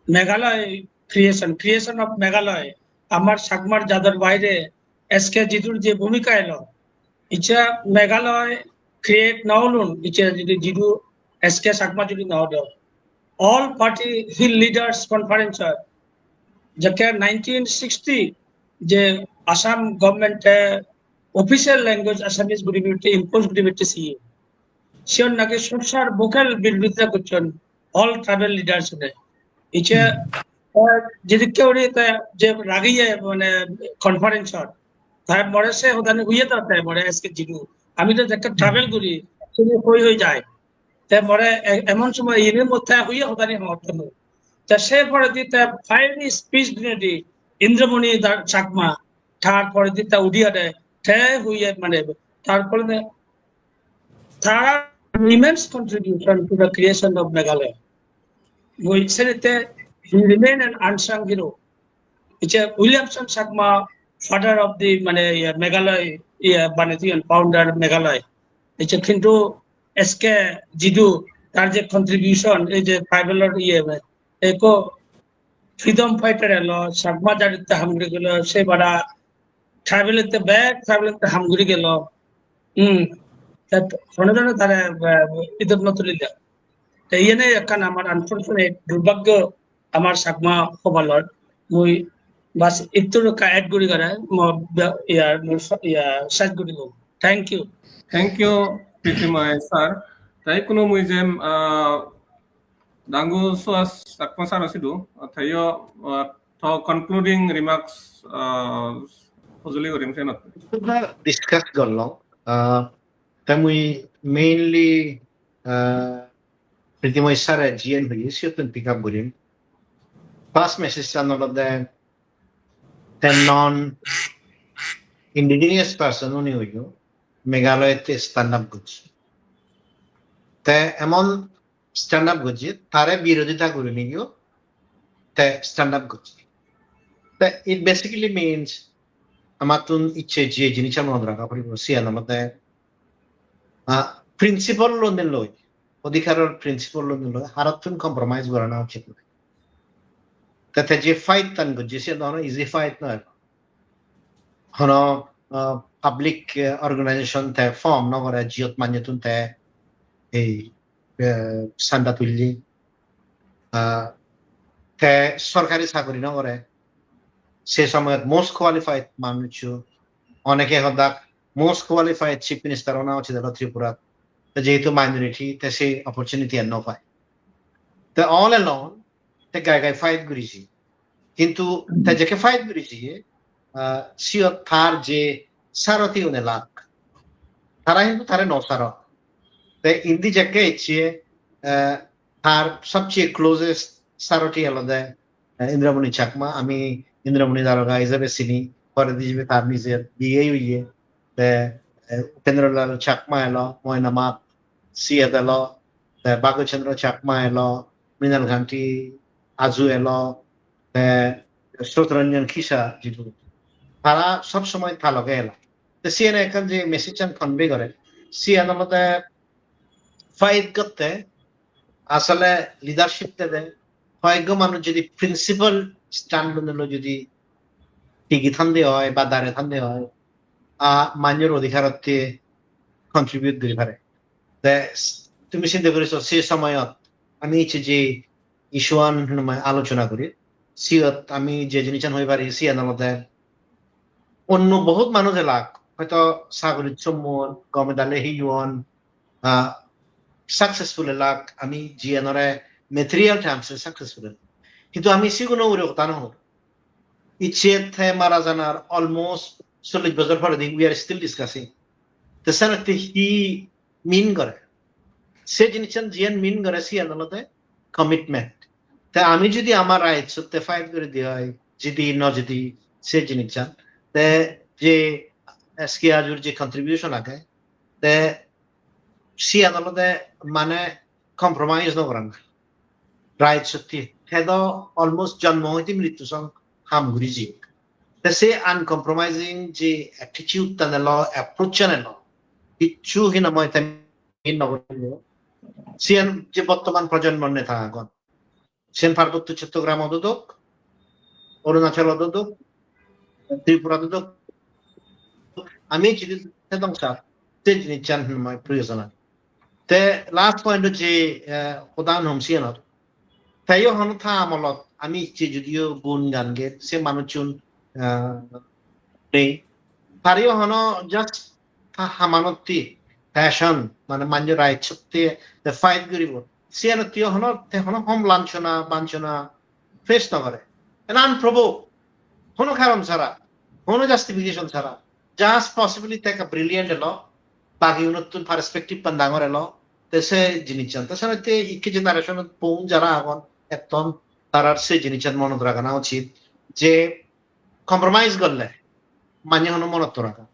Meghalaya creation, creation of Meghalaya, amar Chakmar jador baire S K Jidu-r je bhumika elo, icche Meghalaya create na olun, icche judi Jidu S K Chakma judi na odo. All Party Hill Leaders Conference, jekke nineteen sixty je Assam government-e official language Assamese guri dibatte, impose guri dibatte siye. Siyon naki sorsar vocal birodita gocchon all tribal leaders-une. Icche, Hmm. eh, jedikke uri te je ragiye mane conference-ot, te more se hodani hoiye to te more S K Jidu. Ami to jekke travel guri, sini hoi hoi jai. Te more e-, emon somoy iyeni motte hoiye hodani hotte mui. Te se poredi te fiery speech dinedi Indramani Da-, Chakma, tar poredi te udi ade, te hoiye mane, tar poredi tara immense contribution to the creation of Meghalaya. Mui senette he remain an unsung hero. Icche Williamson Chakma, father of the, mane, iye, Meghalaya, iye, bane diyon, founder Meghalaya. Icche kintu S K Jidu, tar je contribution, ei je tribal-or iye, ekko freedom fighter elo, Chakma jaditte ham guri gelo, se bara tribal-otte bek tribal-otte ham guri gelo. Hmm. Tat hono jone tare, eh, idot no tulile. Te iyene ekkan amar unfortunate durbhagyo amar Chakma hobalot. Mui bas ittur ekka add guri gore mo ba-, iya, mo sa-, iya, sej guri gom. Thank you. Thank you, Pritimai sir. Te ikkunu mui jem, ah, Dangu Suhas Chakma sir sidu, te iyo, ah, to concluding remarks, ah, hojoli gorim senot. Discuss gorlong. Ah, te mui mainly, ah, Pritimai sir-e jiyen hoye, siyottun pick up gurim. First message-an olode, te non indigenous person-une oyo Meghalaya-tte stand up gocche. Te emon stand up gocche, tare birodita gurineyo te stand up gocche. Te it basically means amattun icche je jinissan monot raga poribo, siyan olode, ah, principle loi, odhikaror principle loi harottun compromise gorana uchit noi. Te te je fight tan gojje, siyan hono easy fight noi. Hono, ah, public, eh, organization te form no gore, jiyot manjotun te ei, eh, sanda tulli. Ah, te sorkari sagori no gore. Se somoyot most qualified manuccho, oneke hodak most qualified chief minister ona uchit elo Tripurat. Te jehetu minority, te se opportunity an no pai. Te all along, te gai gai fight guriji. Hintu te jekke fight guriji, ah, siyot tar je saroti une lak. Tara hintu tare no saro. Te indi jekke ecche, ah, tar sobcheye closest saroti olode, eh, Indramoni Chakma. Ami Indramoni Daroga ijebe sini, poredi jibe tar nijer B A oye. Te, eh, Upendra Lal Chakma elo, Moina Mat, siyot elo, te Bhagat Chandra Chakma elo, Mrinal Kanti Aju elo, te Srotaranjan Kisa jidu. Tara sob somoi ta loge elo. Te siyene ekkan je message an convey gore, siyan olode fight gotte asole leadership dede, hoyekko manuj jodi principle stand loi loi jodi tigi thande oi ba dare thande oi, a manjor odhikarotte contribute guri pare. Te s-, tumi sinte guri so, se somoyot ami icche je issue an noi alochona guri, siyot ami je jinissan hoi pari, siyan olode onno bohut manuj elak, hoito sagori sommon, gome dale heyon, ah, successful elak, ami jiyanore material terms e successful elak. Hintu ami siguno ugure hoda no hor. Icche te mara janar almost chollish bojor poredi, we are still discussing. Te senotte hi mean gore? Se jinissan jiyan mean gore, siyan olode commitment. Te ami jodi amar rights otte fight guri di oi, jidi no jidi se jinissan, te je S K Ajur je contribution age, te siyan olode mane compromise no gorana. Rights otte. Te do almost jonmo hoite mrittu song ham guri jiyek. Te se uncompromising je attitude tan elo, approach an elo, kichu hinamoi te mean no guribo. Siyan je bottoman projonmor neta agon, siyan Parbotto Chottogramot odok, Arunachalot odok, Tripurat odok, ami jidi thedong sar, se jinissan hinamoi proyojon age. Te last point hocche, eh, hodan hom siyanot. Teyo hono ta amolot ami icche judiyo gun gan ge se manuchun, ah, nei. Tariyo hono just ta hamanotti passion, mane manjo rights otte te fight guribo. Siyanotti hono, te hono hom lanchona, banchona face no gore. And unprovoked. Hono karon sara, hono justification sara. Just possibly te ekka brilliant elo, bagi unottun perspective pan dangor elo, te se jinissan. Te senotte ikke generation-ot pon jara agon, etton tarar se jinissan monot ragana uchit je compromise gorle manye hono monot no raga.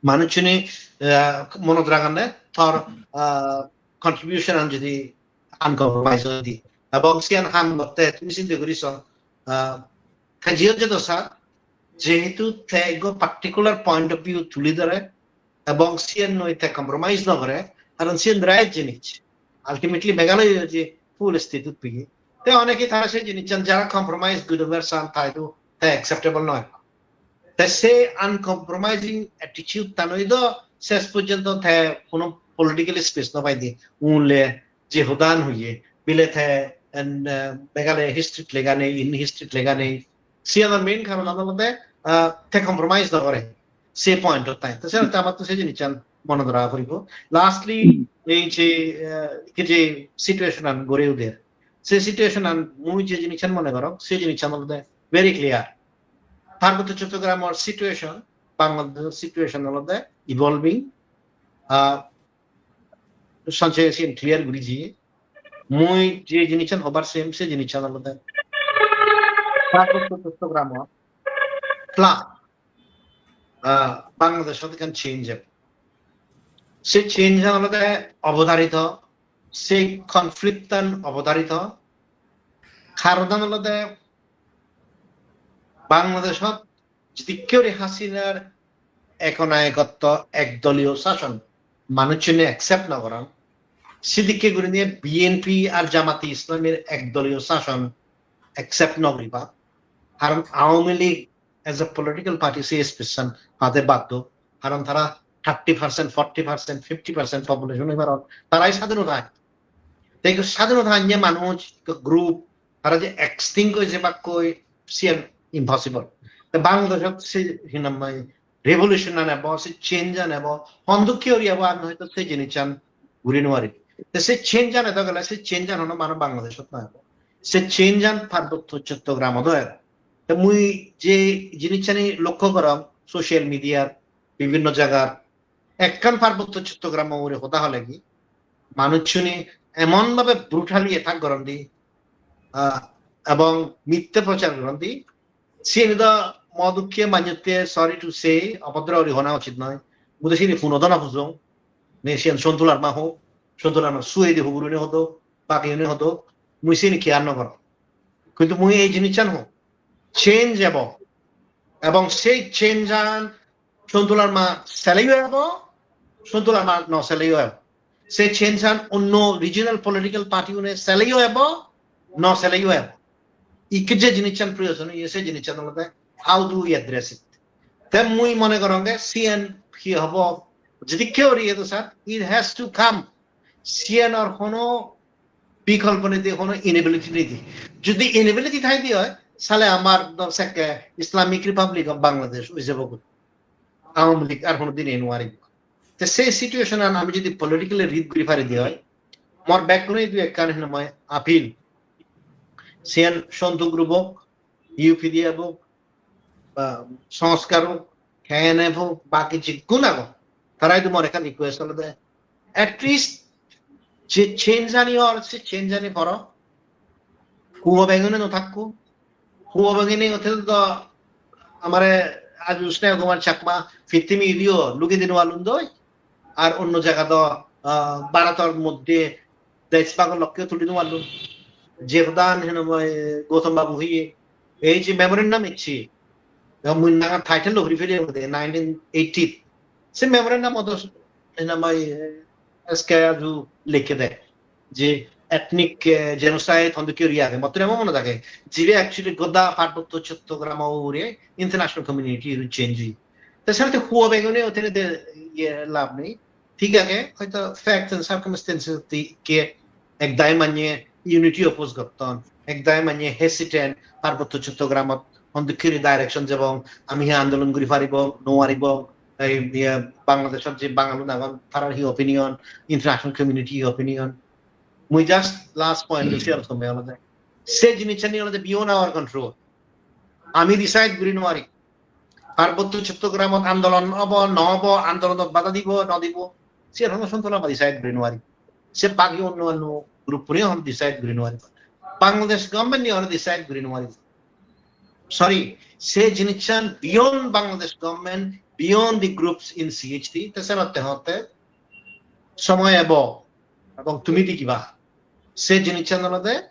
Manuchchune, ah, monot raganne tor, ah, contribution an jodi uncompromise oi di. Ebong siyan ham gotte tumi sinte guri so, ah, te jiyot jedo sar, jehetu te ekko particular point of view tuli dore, ebong siyan noi te compromise no gore, karon siyan right jinis. Ultimately Meghalaya je full state utpeye. Te oneke tara se jinissan jara compromise gudobar san taidu te acceptable noi. Te se uncompromising attitude tanoi do ses porjonto te hono political space no paide. Unle je hodan hoye, bile te en, eh, Meghalaya history lega nei, in history lega nei. Siyanor main karon olode, ah, te compromise no gore. Se point of time. Te se amattun se jinissan monot raga poribo. Lastly, ei je, eh, je situation an gori uder, se situation an mui je jinissan mone gorong, se jinissan olode very clear. Parbotto Chottogramor situation, Bangladeshor situation olode evolving, ah, Sanjay Singh clear guri diye. Mui je jinissan hobar sem, se jinissan olode Parbotto Chottogramot plus, ah, Bangladeshot ekkan change ebo. Se change an olode obodharito, se conflict an obodharito. Karonan olode Bangladeshot jidikke guri Hasinar ekonayekotto ekdoliyo sason manuchchune accept no goron, sidikke gurinei B N P ar Jamate Islamir ekdoliyo sason accept no guriba. Karon Awami League as a political party se space-an pade baddo. Karon tara thirty percent, forty percent, fifty percent population oi paron. Tarai sadhinota. Te ekko sadhinota anye manuj, ekko group, tara je extinct oi jebakkoi, siyan impossible. Te Bangladeshot se hinamai revolution an ebo, se change an ebo, hondokke guri ebo, ami hoyto se jinissan guri no pari. Te se change an edo gele, se change an hono mane Bangladeshot no ebo. Se change an Parbotto Chottogramot ebo. Te mui je jinissani lokko gorong social media-r bibhinno jagar, ekkan Parbotto Chottogramo ugure hoda hole hi, manuchchune emon bhabe brutally attack goron di, ah, ebong mitte prochar goron di, siyeni do mo dokke manjotte, sorry to say, obodro guri hona uchit noi. Mui do siyeni huno do no pujong. Ne siyan Sontu Larma ho, Sontu Larma suedi hugurune hodo, bagiune hodo, mui siyeni care no gorong. Kintu mui ei jinissan hong, change ebo. Ebong sei change an Sontu Larma seleyo ebo, Sontu Larma no seleyo ebo. Se change an onno regional political party une seleyo ebo, no seleyo ebo. Ikke je jinissan proyojon oye, se jinissan olode how do we address it? Te mui mone goronge siyan hi hobo, jidikke guri edo sir, it has to come. Siyanor hono bikolpo nei de, hono inability nei de. Jodi inability thai de oi, sale amar dor sekke Islamic Republic of Bangladesh oi jebo goi. Awami League ar hono din ei no paribo. Te se situation an ami jodi politically read guri pari de oi, mor bekkune idu ekkan hinamai appeal. Siyan Sontu group ok, U P D F ok, ba Sanskar ok, K N F ok, baki jigun agon. Tara idu mor ekkan request olode, at least je change ani or se change ani poro. Huo bengune no thakko. Huo bengune ote do amare aju Sneha Kumar Chakma fifty million lugi dinu alun doi. Ar onno jaga do, ah, Bharator moddhe dej pagol lokke tuli dinu alun. Je hodan heno moi Gautam Babu hoye. Ei je memorandum icche, mui nanga title lo huri fele de nineteen eighty. Se memorandum odo heno moi S K Aju likke de. Je ethnic, eh, genocide hondokke guri age, mottor emon mone age, jibe actually goda Parbotto Chottogramo ugure international community ru change oye. Te senotte huo bengune otene de iye lab nei. Thik age, hoyto facts and circumstances dikke ekdagi manye unity oppose gotton, ekdagi manye hesitant, Parbotto Chottogramot hondokke guri direction jebong, ami hi andolon guri paribong, no paribong, ei, iye, Bangladeshot je Bangalun agon, tarar hi opinion, international community hi opinion. Mui just last point to share somme olode, se jinissani olode beyond our control. Ami decide guri no pari. Parbotto Chottogramot andolon obo, no obo, andolonot bada dibo, no dibo, siyan hono Sontu Larma decide guri no pari. Se bagi onno onno group-une hono decide guri no pari. Bangladesh government-e hono decide guri no pari. Sorry, se jinissan beyond Bangladesh government, beyond the groups in C H T, te senotte hotte somoy ebo, ebong tumi degiba. Se jinissan olode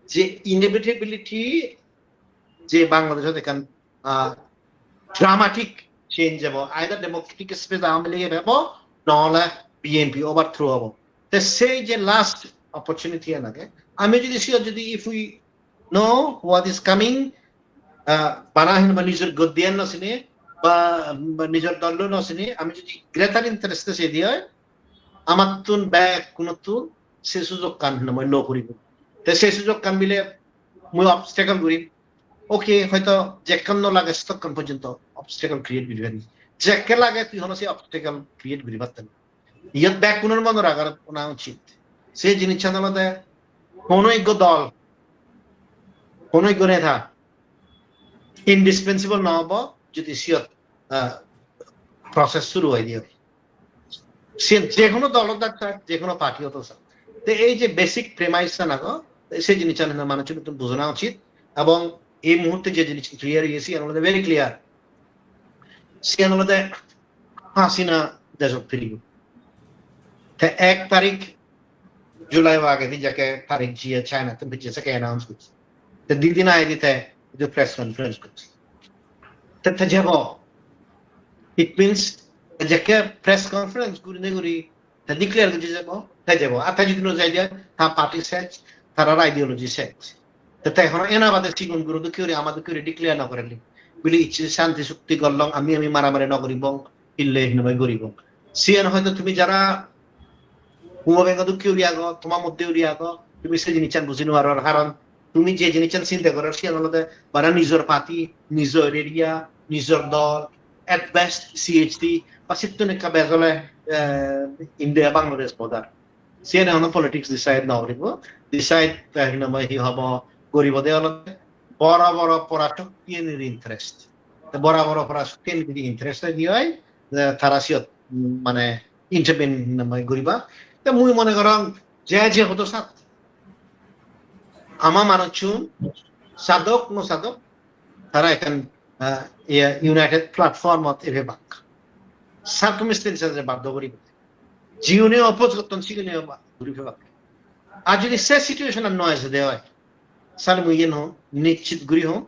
je inevitability je Bangladeshot ekkan, ah, dramatic change ebo, either Democratic Space Awami League ebo, nohole B N P overthrow obo. Te sei je last opportunity an age, ami jodi siyot jodi, if we know what is coming, ah, bana hinamai nijor godiyan no sine, ba, ba nijor dollo no sine, ami jodi greater interest-e sei di oi, amattun bekkunottun se sujokkan hinamai lo puribo. Te se sujokkan bile mui obstacle gurim. Okay, hoyto jekkan no lage, sedokkon porjonto obstacle create guri pari. Jekke lage tui hono se obstacle create guri patte na. Iyot bekkunor monot ragar ona uchit. Se jinissan olode hono ekko dol, hono ekko neta indispensable no obo jodi siyot, ah, process suru oi diye. Siyen je hono dol hok, doctor, je hono party hok, sir. Te ei je basic premise-an ago, se jinissan hinamai manuchchun bujana uchit, ebong ei muhurte je jinis clear oye, siyan olode very clear. Siyan olode Hasina dejot firibo. Te ek tarik July o agedi jekke Tariq Zia China tun pije sekke announce gocche. Te di din agedi te idu press conference gocche. Te te jebo. It means, jekke press conference gurine guri te declare guri jebo, te jebo. Ar te jodi no jai de, ta party sej, tarar ideology sej. Te te hono ena bade sigon guro dokke guri, ama dokke guri declare no goreli. Bili icche shanti chukti gollong, ami ami maramari no guribong, hille hinamai guribong. Siyan hoyto tumi jara Humo Bengo dokke guri ago, toma moddhe guri ago, tumi se jinissan buji no paror, karon tumi je jinissan sinte goror, siyan olode bana nijor party, nijor area, nijor dol, at best C H T, ba sittun ekka bej ole, eh, India Bangladesh border. Siyan hono politics decide no guribo. Decide, eh, hinamai hi hobo, guribo de olode boro boro porashoktiyanir interest. Te boro boro porashoktiyanir interest hi oi, eh, tara siyot, mm, mane intervene hinamai guriba. Te mui mone gorong je je hodo sat, ama manuchun sadok no sadok, tara ekkan, ah, iye, united platform ot ebebak. Circumstances e baddo guri. Jiune oppose gotton sigune ba-, guri pebak. Ar jodi se situation an no ejede oi, sale mui iyen ho, nischit guri ho,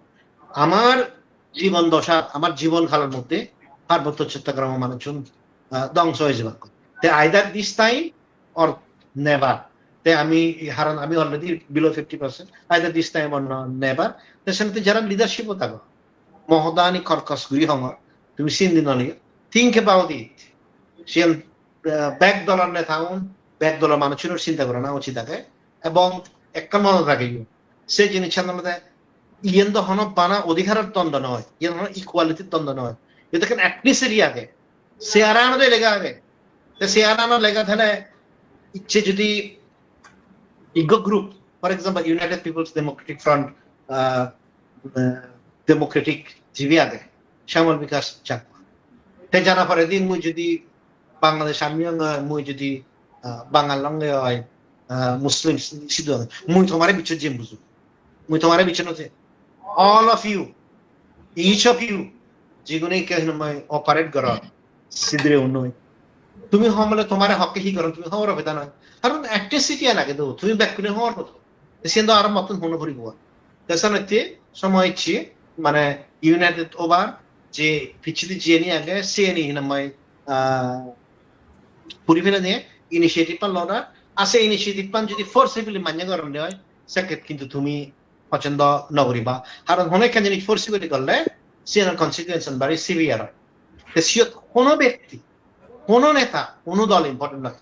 amar jibon dosha, amar jibon kalor moddhe Parbotto Chottogramor manuchun, ah, dongso oi jebak. Te either this time or never. Te ami, haron ami already below fifty percent, either this time or no, never. Te senotte jara leadership o thago, mohodani korkos guri hongor, tumi sindi noliyo. Think about it. Siyan, eh, bek dolor netaun, bek dolor manuchunor sinta gorana uchit age. Ebong ekkan monot ragiyo, se jinissan olode iyen do hono bana odhikaror dondo noi, iyen hono equality-r dondo noi. Iyen ekkan ethnicity age. Searan-ot lega age. Te searan-ot lega thale icche jodi iggo group, for example, United People's Democratic Front, ah, ah, Democratic jibe age, Shyamala Bikash Chakma. Te jana poredi mui jodi Bangladesh Army onge oi, mui jodi, ah, Bangal onge oi, ah, Muslim si-, sidu onge, mui tomare bichchot jem bujo. Mui tomare bichchot no jem. All of you, each of you, jigune ke hinamai operate goror, sidire unnoi. Tumi homole tomare hokke hi goron, tumi hobor peda noi. Karon ethnicity an age do, tumi bekkune hobor pedo. Te siyen do aro mottun hono puribo. Te senotte somoy icche, mane united obar je pichedi jiyeni age, siyeni hinamai, ah, puri fele diye initiative pan lodar. Ar se initiative pan jodi forcibly manye goronde oi, sekket kintu tumi pochondo no guriba. Karon hono ekkan jinis forcibly gorle, siyanor consequence an bari severe oi. Te siyot hono bekti, hono neta, hono dol important noi.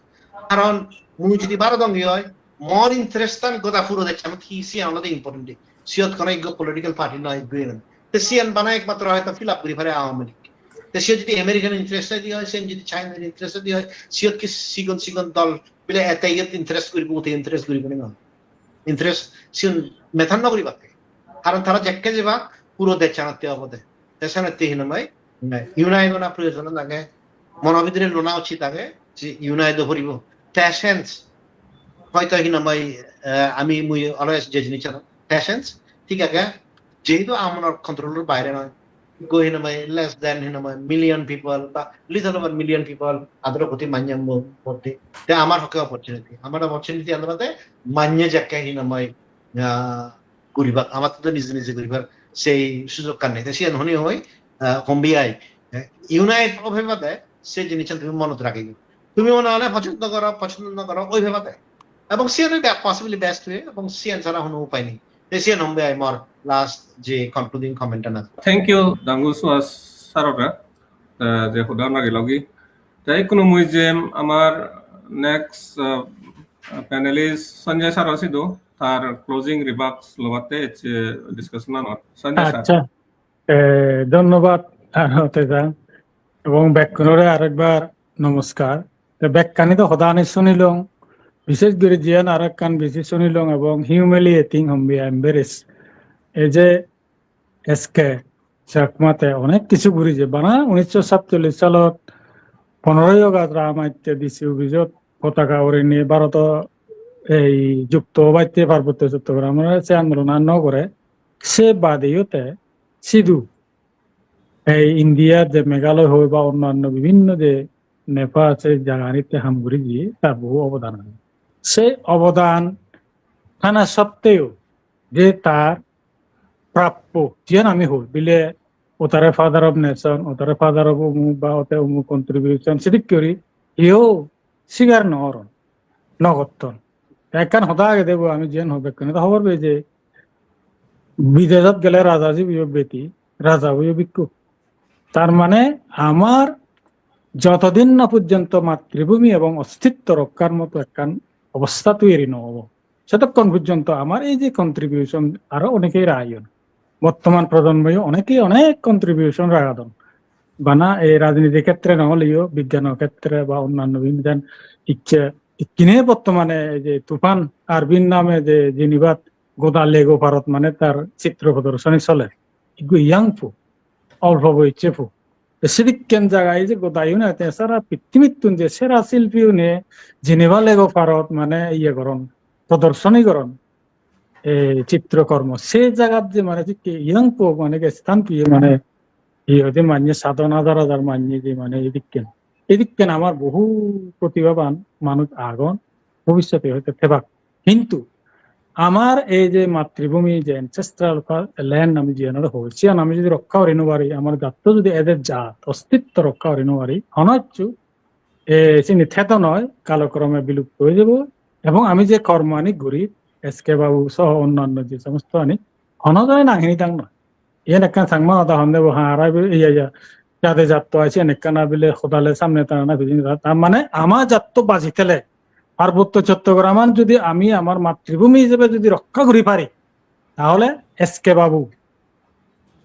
Karon mui jodi Bharot onge oi, mor interest an goda puro dejchanot hi, siyan olode important de. Siyot hono ekko political party noi, ekko iye noi. Te siyan bana ekmatro hoyto fill up guri pare Awami League. Te siyot jodi American interest oi de oi, siyan jodi China interest oi de oi, siyot ki sigon sigon dol bile ete iyot interest guribo, ute interest guribo ni noi. Interest sigun matter no guribakke. Karon tara jekke jebak puro dejchanotte obode. Te senotte hinamai, eh, unite ona proyojon age, mono bidire lona uchit age, je unite o puribo. Patience, hoyto hinamai, eh, ami mui always je jinis jano, patience, thik age, jehetu amonor control or baire noi, go hinamai less than hinamai million people ba little over million people, adaro koti manye mo-, moddhe. Te amar hokke opportunity. Amar opportunity an olode manye jekke hinamai, ah, guribak. Amattun do nije nije guribar sei sujog kan nei. Te siyan honi hoi, ah, hombi ai. Eh, unite obe bade se jinissan tumi monot ragiyo. Tumi mone hole pochondo goro, pochondo no goro, oi bade. Ebong siyan be-, possibly best way, ebong siyan sara hono upai nei. Te siyan hombe ai mor last je concluding comment an age. Thank you, Dangu Suhas sir ore, eh, je hoda nagi logi. Te ikkunu mui jem amar next, eh, panelist Sanjay sir ore sidu, tar closing remarks lobatte ecche discussion anot. Sanjay sir. Accha. Eh, dhonnobad, Teja. Ebong bekkunore arekbar nomoskar. Te bekkani do hodani sunilong, bishesh guri jiyan aro ekkan besi sunilong ebong humiliating, hombi embarrass. Ei je S K Chakma te onek kichu guri je, bana unnisso satchollish salot poneroy August Ram Atte D C office-ot potaka urinei Bharoto ei jukto obatte Parbotto Chottogramore se andolonan no gore, se badeyo te sidu ei India je Meghalaya hoi ba onnanno bibhinno je NEFA se jaganitte ham guri diye, tar bohu obodan age. Se obodan thana sotteo je tar prappo, jiyan ami hoi bile otare father of nation, otare father of umuk ba ote umuk contribution, sidikke guri iyo sigar no oron, no gotton. Te ekkan hoda agede bo, ami jiyan hobe bekkune to hobor pei je bidejot gele raja jibeyo beti, raja boyo bikku. Tar mane amar jotodin na porjonto matribhumi ebong ostitto rokkar moto ekkan obostha toiri no obo, sedokkon porjonto amar ei je contribution aro onekei rayon. Bottoman projonmoyo onekei onek contribution ragadon. Bana ei rajniti khetre no oleyo, bigyano khetre ba onnanno bibhinno icche ikkine bottomane ei je Tufan Arbin name je Geneva-t goda lego parot mane tar chitro prodorsoni soler. Ikko young pu, olpo boyocche pu. Te sidikken jaga ei je goda United States sara pittimit tun je sera silpi une Geneva lego parot mane iye goron, prodorsoni goron, ei chitro kormo. Se jagat je mane sikke young pu mane ge stan piye mane iye hoide manye sadon hajar hajar manye je mane edikken. Edikken amar bohu protibhaban manuj agon, bhobissote hoyto thebak. Hintu amar ei je matribhumi, je ancestral pa-, land ami jiyanore hoi, siyan ami jodi rokka guri no pari, amar jatto jodi eder jat, ostitto rokka guri no pari, hono hissu, e, sini thedo noi, kalokrome bilupto oi jebo, ebong ami je kormani guri, S K Babu soho onnanno je somosto ani, hono jone nang hini dang noi. Iyen ekkan Changma hoda honde bo, ha, ara ibe, iya, iya, jade jatto ai siyen ekkan abile hodale samne tana na pijin. Tar mane ama jatto baji thele, Parbotto Chottograman jodi ami amar matribhumi hijebe jodi rokka guri pari, tahole S K Babu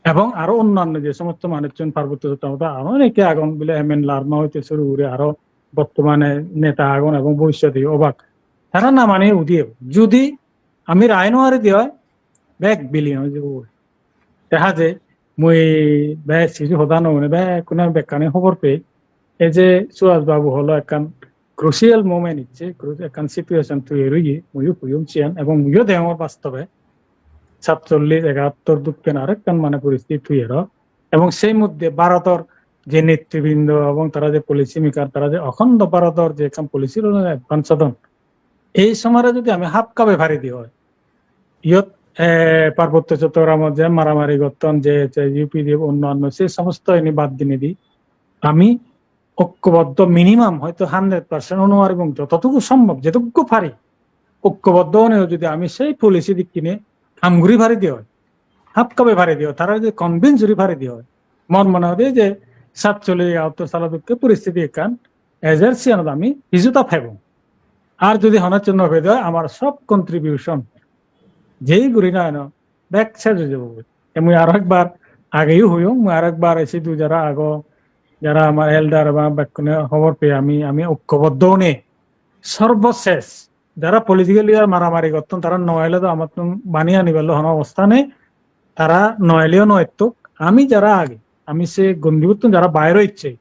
ebong aro onnanno je somosto manuchchun Parbotto Chottogram, aro oneke agon bile M N Larma hoite suru guri aro bottomane neta agon ebong bhobissote obak. Tara namani udi ebo. Jodi ami rai no ari di oi, bek bilin oi jebo. Te haje mui bek siju hoda no hone bekkune bekkani hobor pei. Ei je Suhas Babu holo ekkan crucial moment icche, cru-, ekkan situation toyar oye, muiyo puyum siyan, ebong muiyo degongor bastobe. Satchollis, egahattor dokken arekkan mane poristiti toyar or. Ebong sei moddhe Bharotor je netribrindo ebong tara je policy maker, tara je okhondo Bharotor je ekkan policy loi advance odon. Ei somare jodi ami hap kabe pari di oi, iyot, eh, Parbotto Chottogramot je maramari gotton, je, je U P D F, onno onno se somosto ini bad dinei di, ami okkoboddo minimum hoyto hundred percent ono paribong, jototuku sombhob, jetukku pari, okkoboddo oneyo jodi ami sei policy dikkine ham guri pari di oi, hap kabe pari di oi, tara jodi convince guri pari di oi, mor mone hoide je satchollis egahattor salo dokke poristiti ekkan ejer, siyanot ami hisuta pebong. Ar jodi hono hissu no pede oi, amar sob contribution jei guri na eno bek sej oi jebo. Te mui aro ekbar ageyo hoyong, mui aro ekbar ei sidu jara ago, jara amar elder ba bekkune hobor pei ami, ami okkoboddo onei sorbo sej jara political leader maramari gotton, tara no ele do amattun bani anibello hono obosta nei. Tara no eleyo no ettok, ami jara agi, ami se gondibottun jara baire icche,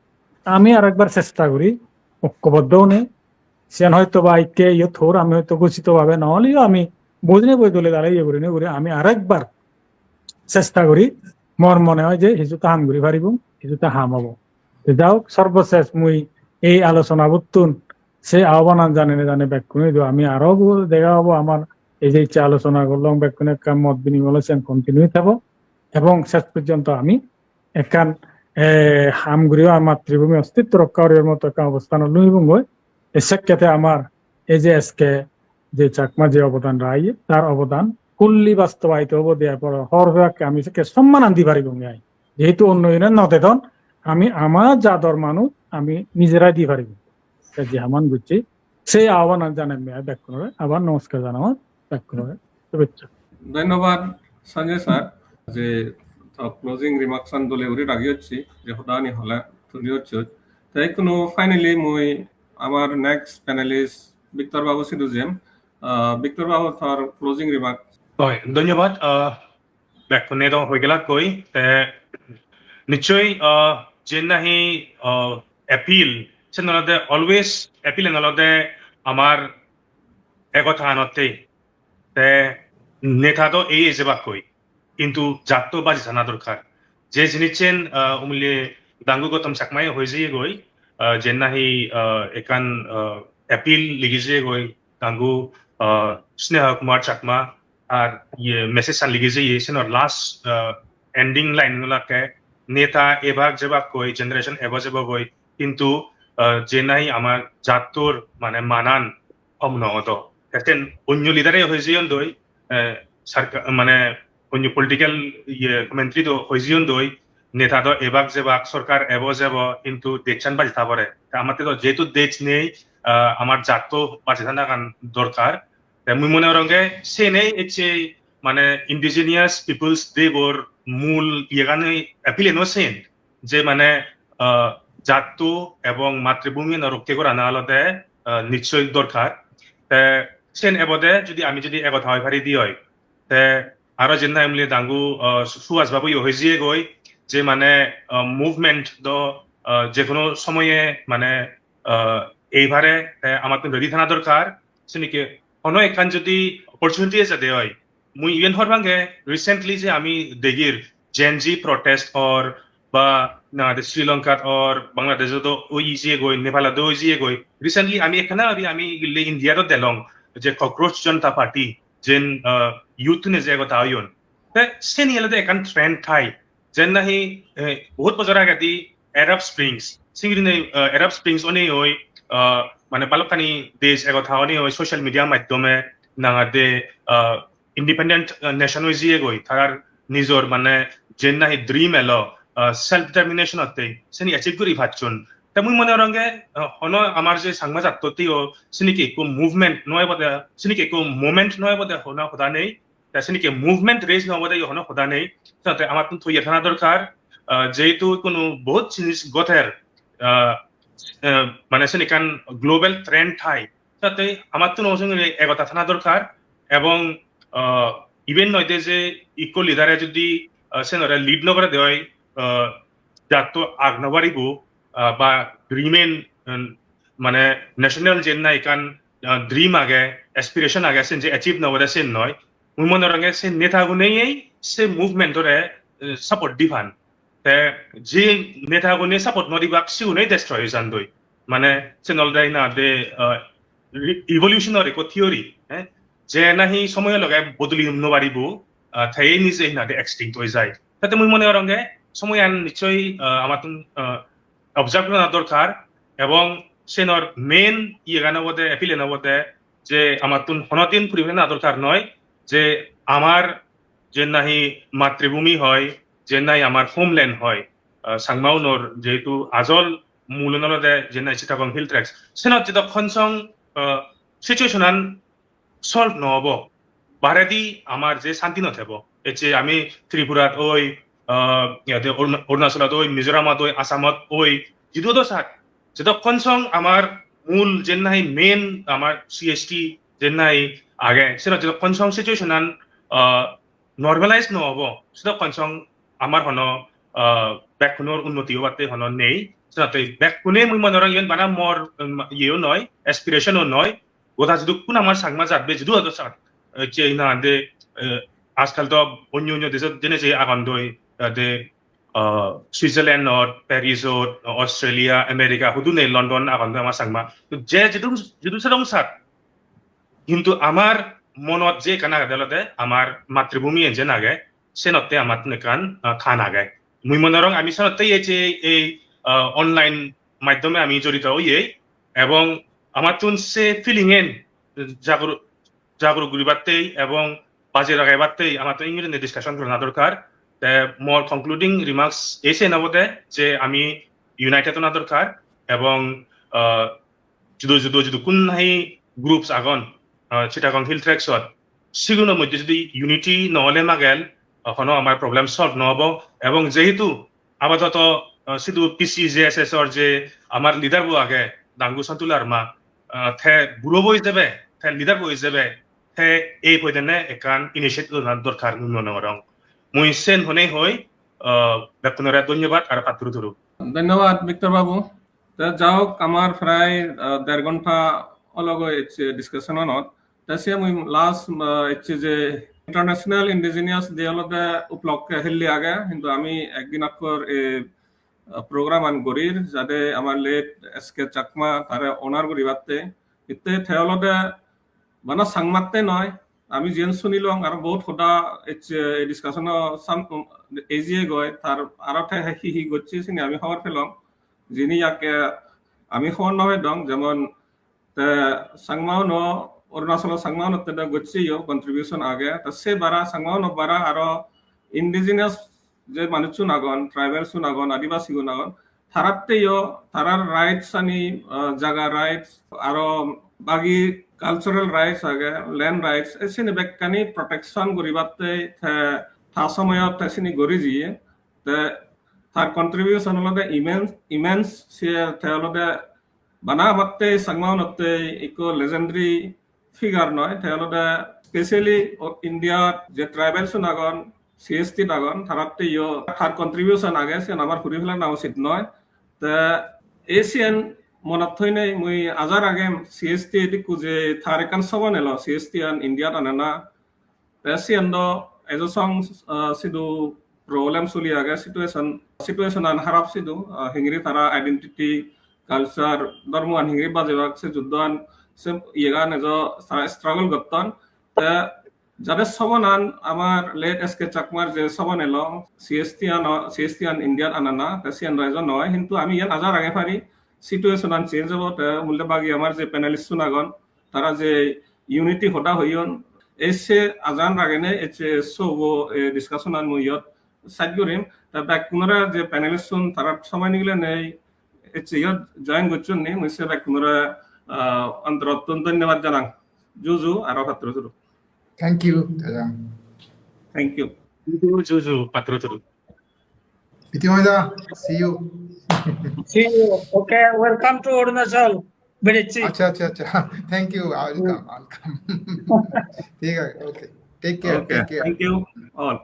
ami aro ekbar chesta guri, okkoboddo onei, siyan hoyto ba ikke iyot hor, ami hoyto ghochito bhabe no oleyo ami bojine boi dole dale iye gurinei guri ami aro ekbar chesta guri, mor mone oi je hisuta ham guri paribong, hisuta ham obo. Te ja hok, sorbo sej mui ei alochonabottun se ahbanan janei janei bekkune idu ami aro bo-, dega obo amar ei je icche alochona gorlong bekkune ekkan mot binimoy olo siyan continue thebo ebong sej porjonto ami ekkan, eh, ham guribar, matribhumi ostitto rokka guribar moto ekkan obosthanot lumibongoi. Te sekkete amar ei je S K je Chakma je obodan raye, tar obodan fully bastobayito obo, therefore hor hoyakke ami sekke sommanan di paribong ai. Jehetu onno jone no dedon, ami ama jador manuj ami nijerai di paribong. Te je haman gocchi, se ahbanan janai ami bekkunore, abar nomoskar janangor bekkunore. Shubhechcha. Dhonnobad Sanjay sir, je to closing remarks an dole guri ragi hocche, je hodani hole tuli hocche. Te ikkunu finally mui amar next panelist Victor Babu sidu jem. Ah, Victor Babu, tor closing remark. Oi, dhonnobad, ah, bekkune do hoi gelak goi, te nichoi, ah, je nahi, ah, appeal, sen olode always appeal en olode amar ekota anotte, te neta do ei ejebak goi, kintu jatto baji jana dorkar. Je jinissen, ah, umile dangu Gautam Chakma-ye hoi jeye goi, ah, je nahi, ah, ekkan, ah, appeal ligi jeye goi dangu, ah, Sneha Kumar Chakma, ar iye message an ligi jeye, senor last, ah, ending line gulake, neta ebak jebak goi, generation ebo jebo goi, hintu, ah, je nahi amar jattor mane manan hom no odo. Eten onyo leader-e hoi jeyon doi, eh, sarka-, mane onyo political iye commentary do hoi jeyon doi, neta do ebak jebak, sorkar ebo jebo, hintu dejchan baji tha pore. Ta amatte do jehetu dej nei, ah, amar jatto baji thanagan dorkar. Te mui mone gorong je senei ecche mane Indigenous Peoples Day bor mul iyegani appeal-eno sen je mane, ah, jatto ebong matribhumi-no rokke gorana olode, ah, nichchoi dorkar. Te sen ebode jodi ami jodi ekota oi pari di oi. Te aro jenna emli dangu, ah, Su-, Suhas babu yo hoi jiyegoi je mane, ah, movement do, ah, je hono somoye mane, ah, ei pare, te amattun ready thana dorkar. Senike hono ekkan jodi opportunity eje de oi, mui iyen hor bange recently je ami degir Gen Z protest or ba na de Sri Lanka or Bangladesh do oi jiye goi, Nepal do oi jiye goi. Recently ami ekkana abi ami gille India do delong je Cockroach Janata Party jen, ah, youth ne je gota oyon. Te seni olode ekkan trend thai. Jen nahi, eh, bahut bojor agedi Arab Springs, singiri nei, ah, Arab Springs one oi, ah, mane balokkani dej egota one oi social media maddhome nangade, ah, independent, ah, nation oi jiye goi, tarar nijor mane jen nahi dream elo, ah, self determination otte seni achieve guri pacchon. Te mui mone gorong je, ah, hono amar je Changma jattotteo senike ekko movement noi bode, senike ekko moment noi bode hono hoda nei. Te senike movement raise no obode hono hoda nei. Te amattun toye thana dorkar, ah, jehetu hono bahut jinis goter, ah, ah, mane sen ekkan global trend thai. Te amattun o songre egota thana dorkar ebong, ah, iben noi de je ikko leader-e jodi, ah, senore lead no gore de oi, ah, jatto ag no baribo, ah, ba dream-en, um, mane national jen nahi ekkan, ah, dream age, aspiration age, sen je achieve no gore sen noi. Mui mone gorong je se neta gunei se movement-ore, eh, support di pan. Te je neta gune support no dibak, sigunei destroy oi jandoi. Mane sen olode hinade, ah, re-, evolution-or ekko theory, eh? Je nahi somoyo loge bodoli no paribo, ah, te nije hinade extinct oi jai. Tate mui mone gorong je somoyan nichchoi, ah, amattun, ah, observe gorana dorkar, ebong senor main iyegan obode, appeal-an obode je amattun honodin puri pena dorkar noi je amar je nahi matribhumi hoi, je nahi amar homeland hoi, ah, Changmaunor jehetu ajol mulun olode je nahi Chittagong Hill Tracts. Senot jedokkon song, ah, situation-an solve no obo, baredi amar je santi no thebo. Ecche ami Tripurat oi, ah, iyade Aruna-, Arunachalat oi, Mizoramat oi, Assamot oi, jidu do sat, jedokkon song amar mul jen nahi main amar C H T jen nahi age, senot jedokkon song situation-an, ah, normalize no obo, sedokkon song amar hono, ah, bekkunor unnoti obatte hono nei. Senotte bekkune mui mone gorong iyen bana mor, um, iyeyo noi, aspiration-o noi. Goda jidukkun amar Changma jatbe jidu ado sat, eh, je hinade, eh, ajkal to onyo onyo dejot jene je agondoi, eh, de, ah, Switzerland or Paris or Australia, America, hudune London agondoi amar Changma. To je jidu, jidu sedong sat, hintu amar monot je ekkan agede olode amar matribhumi enjen age, senotte amattun ekkan, ah, than age. Mui mone gorong ami senotte ei je ei, ah, online maddhome ami jorito oyei ebong amattun se feeling-en jagru-, jagru guribattei ebong baji ragebattei amattun ingirinei discussion gorana dorkar. Te mor concluding remarks ei sen obode je ami united ona dorkar ebong, ah, judo judo jidukkun nahi groups agon, ah, Chittagong Hill Tracts-ot, sigunor moddhe jodi unity no ole magel, ah, hono amar problem solve no obo. Ebong jehetu apatoto, ah, sidu P C J S S-or je amar leader bo age, Dangu Santu Larma, ah, te buro bo ijebe, te leader bo ijebe, te ei poidene ekkan initiative lona dorkar mui mone gorong. Mui sen honei hoi, ah, bekkunore dhonyobad ar patturu turu. Dhonyobad, Victor babu. Te ja hok, amar prai, ah, der ghonta ologoi ecche discussion-anot. Te se mui last, ah, ecche je International Indigenous Day olode uplokke hille age, hintu ami ekdin akhor e, ah, program-an gorir, jade amar late S K Chakma tare honor guribatte. Itte te olode bana Changmatte noi, Ami jiyen sunilong, aro bohut hoda ecche ei discussion-o sam-, ejiye goi, tar aro te hi hi gocche sini ami hobor pelong. Jini yakke ami hobor no pedong, jemon te Changmauno, Arunachalo Changmauno te do gocche yo contribution age, te se bara Changmauno bara aro indigenous je manuchun agon, tribal-un agon, adibasi-un agon, taratte yo, tarar rights ani, ah, jaga rights, aro bagi cultural rights age, land rights, e sini bekkani protection guribatte te ta somoyot te sini guri jiye. Te tar contribution olode immense, immense, se te olode bana amatte Changmaunotte ikko legendary figure noi, te olode specially o-, India je tribal-un agon, C S T agon, taratte yo tar contribution age, siyen amar huri felana usit noi. Te ei siyen monot thoinei mui aja ragem C S T edikku je tar ekkan sobon elo, C S T an India-t anana. Te siyen do ejo song, ah, sidu problem soli age, situation, situation an harap sidu, ah, hingiri tara identity, culture, dhormo an hingiri bajebak, se juddo an, se iyegan ejo tara struggle gotton. Te jade sobonan amar late S K Chakmar je sobon elo, C S T an, C S T an India-t anana, te siyen do ejo noi, hintu ami iyan aja rage pari, situation an change obo, te umulde bagi amar je panelist-un agon, tara je unity hoda hoyon, ei se ajan ragene ecche sobo, eh, discussion an mui iyot saj gurim. Ta bekkunore je panelist-un tara somoy nigile nei ecche iyot join gocchon ni, mui se bekkunore, ah, ontorottun dhonnobad janang. Juju aro patturu turu. Thank you, Jajang. Thank you. Juju, juju, patturu turu. Itimada, see you. See you. Okay, welcome to Arunachal. Berechi. Acha, acha, acha. Thank you. I'll come. I'll come. ঠিক আছে, okay. Take care. Okay, take care. Thank you all.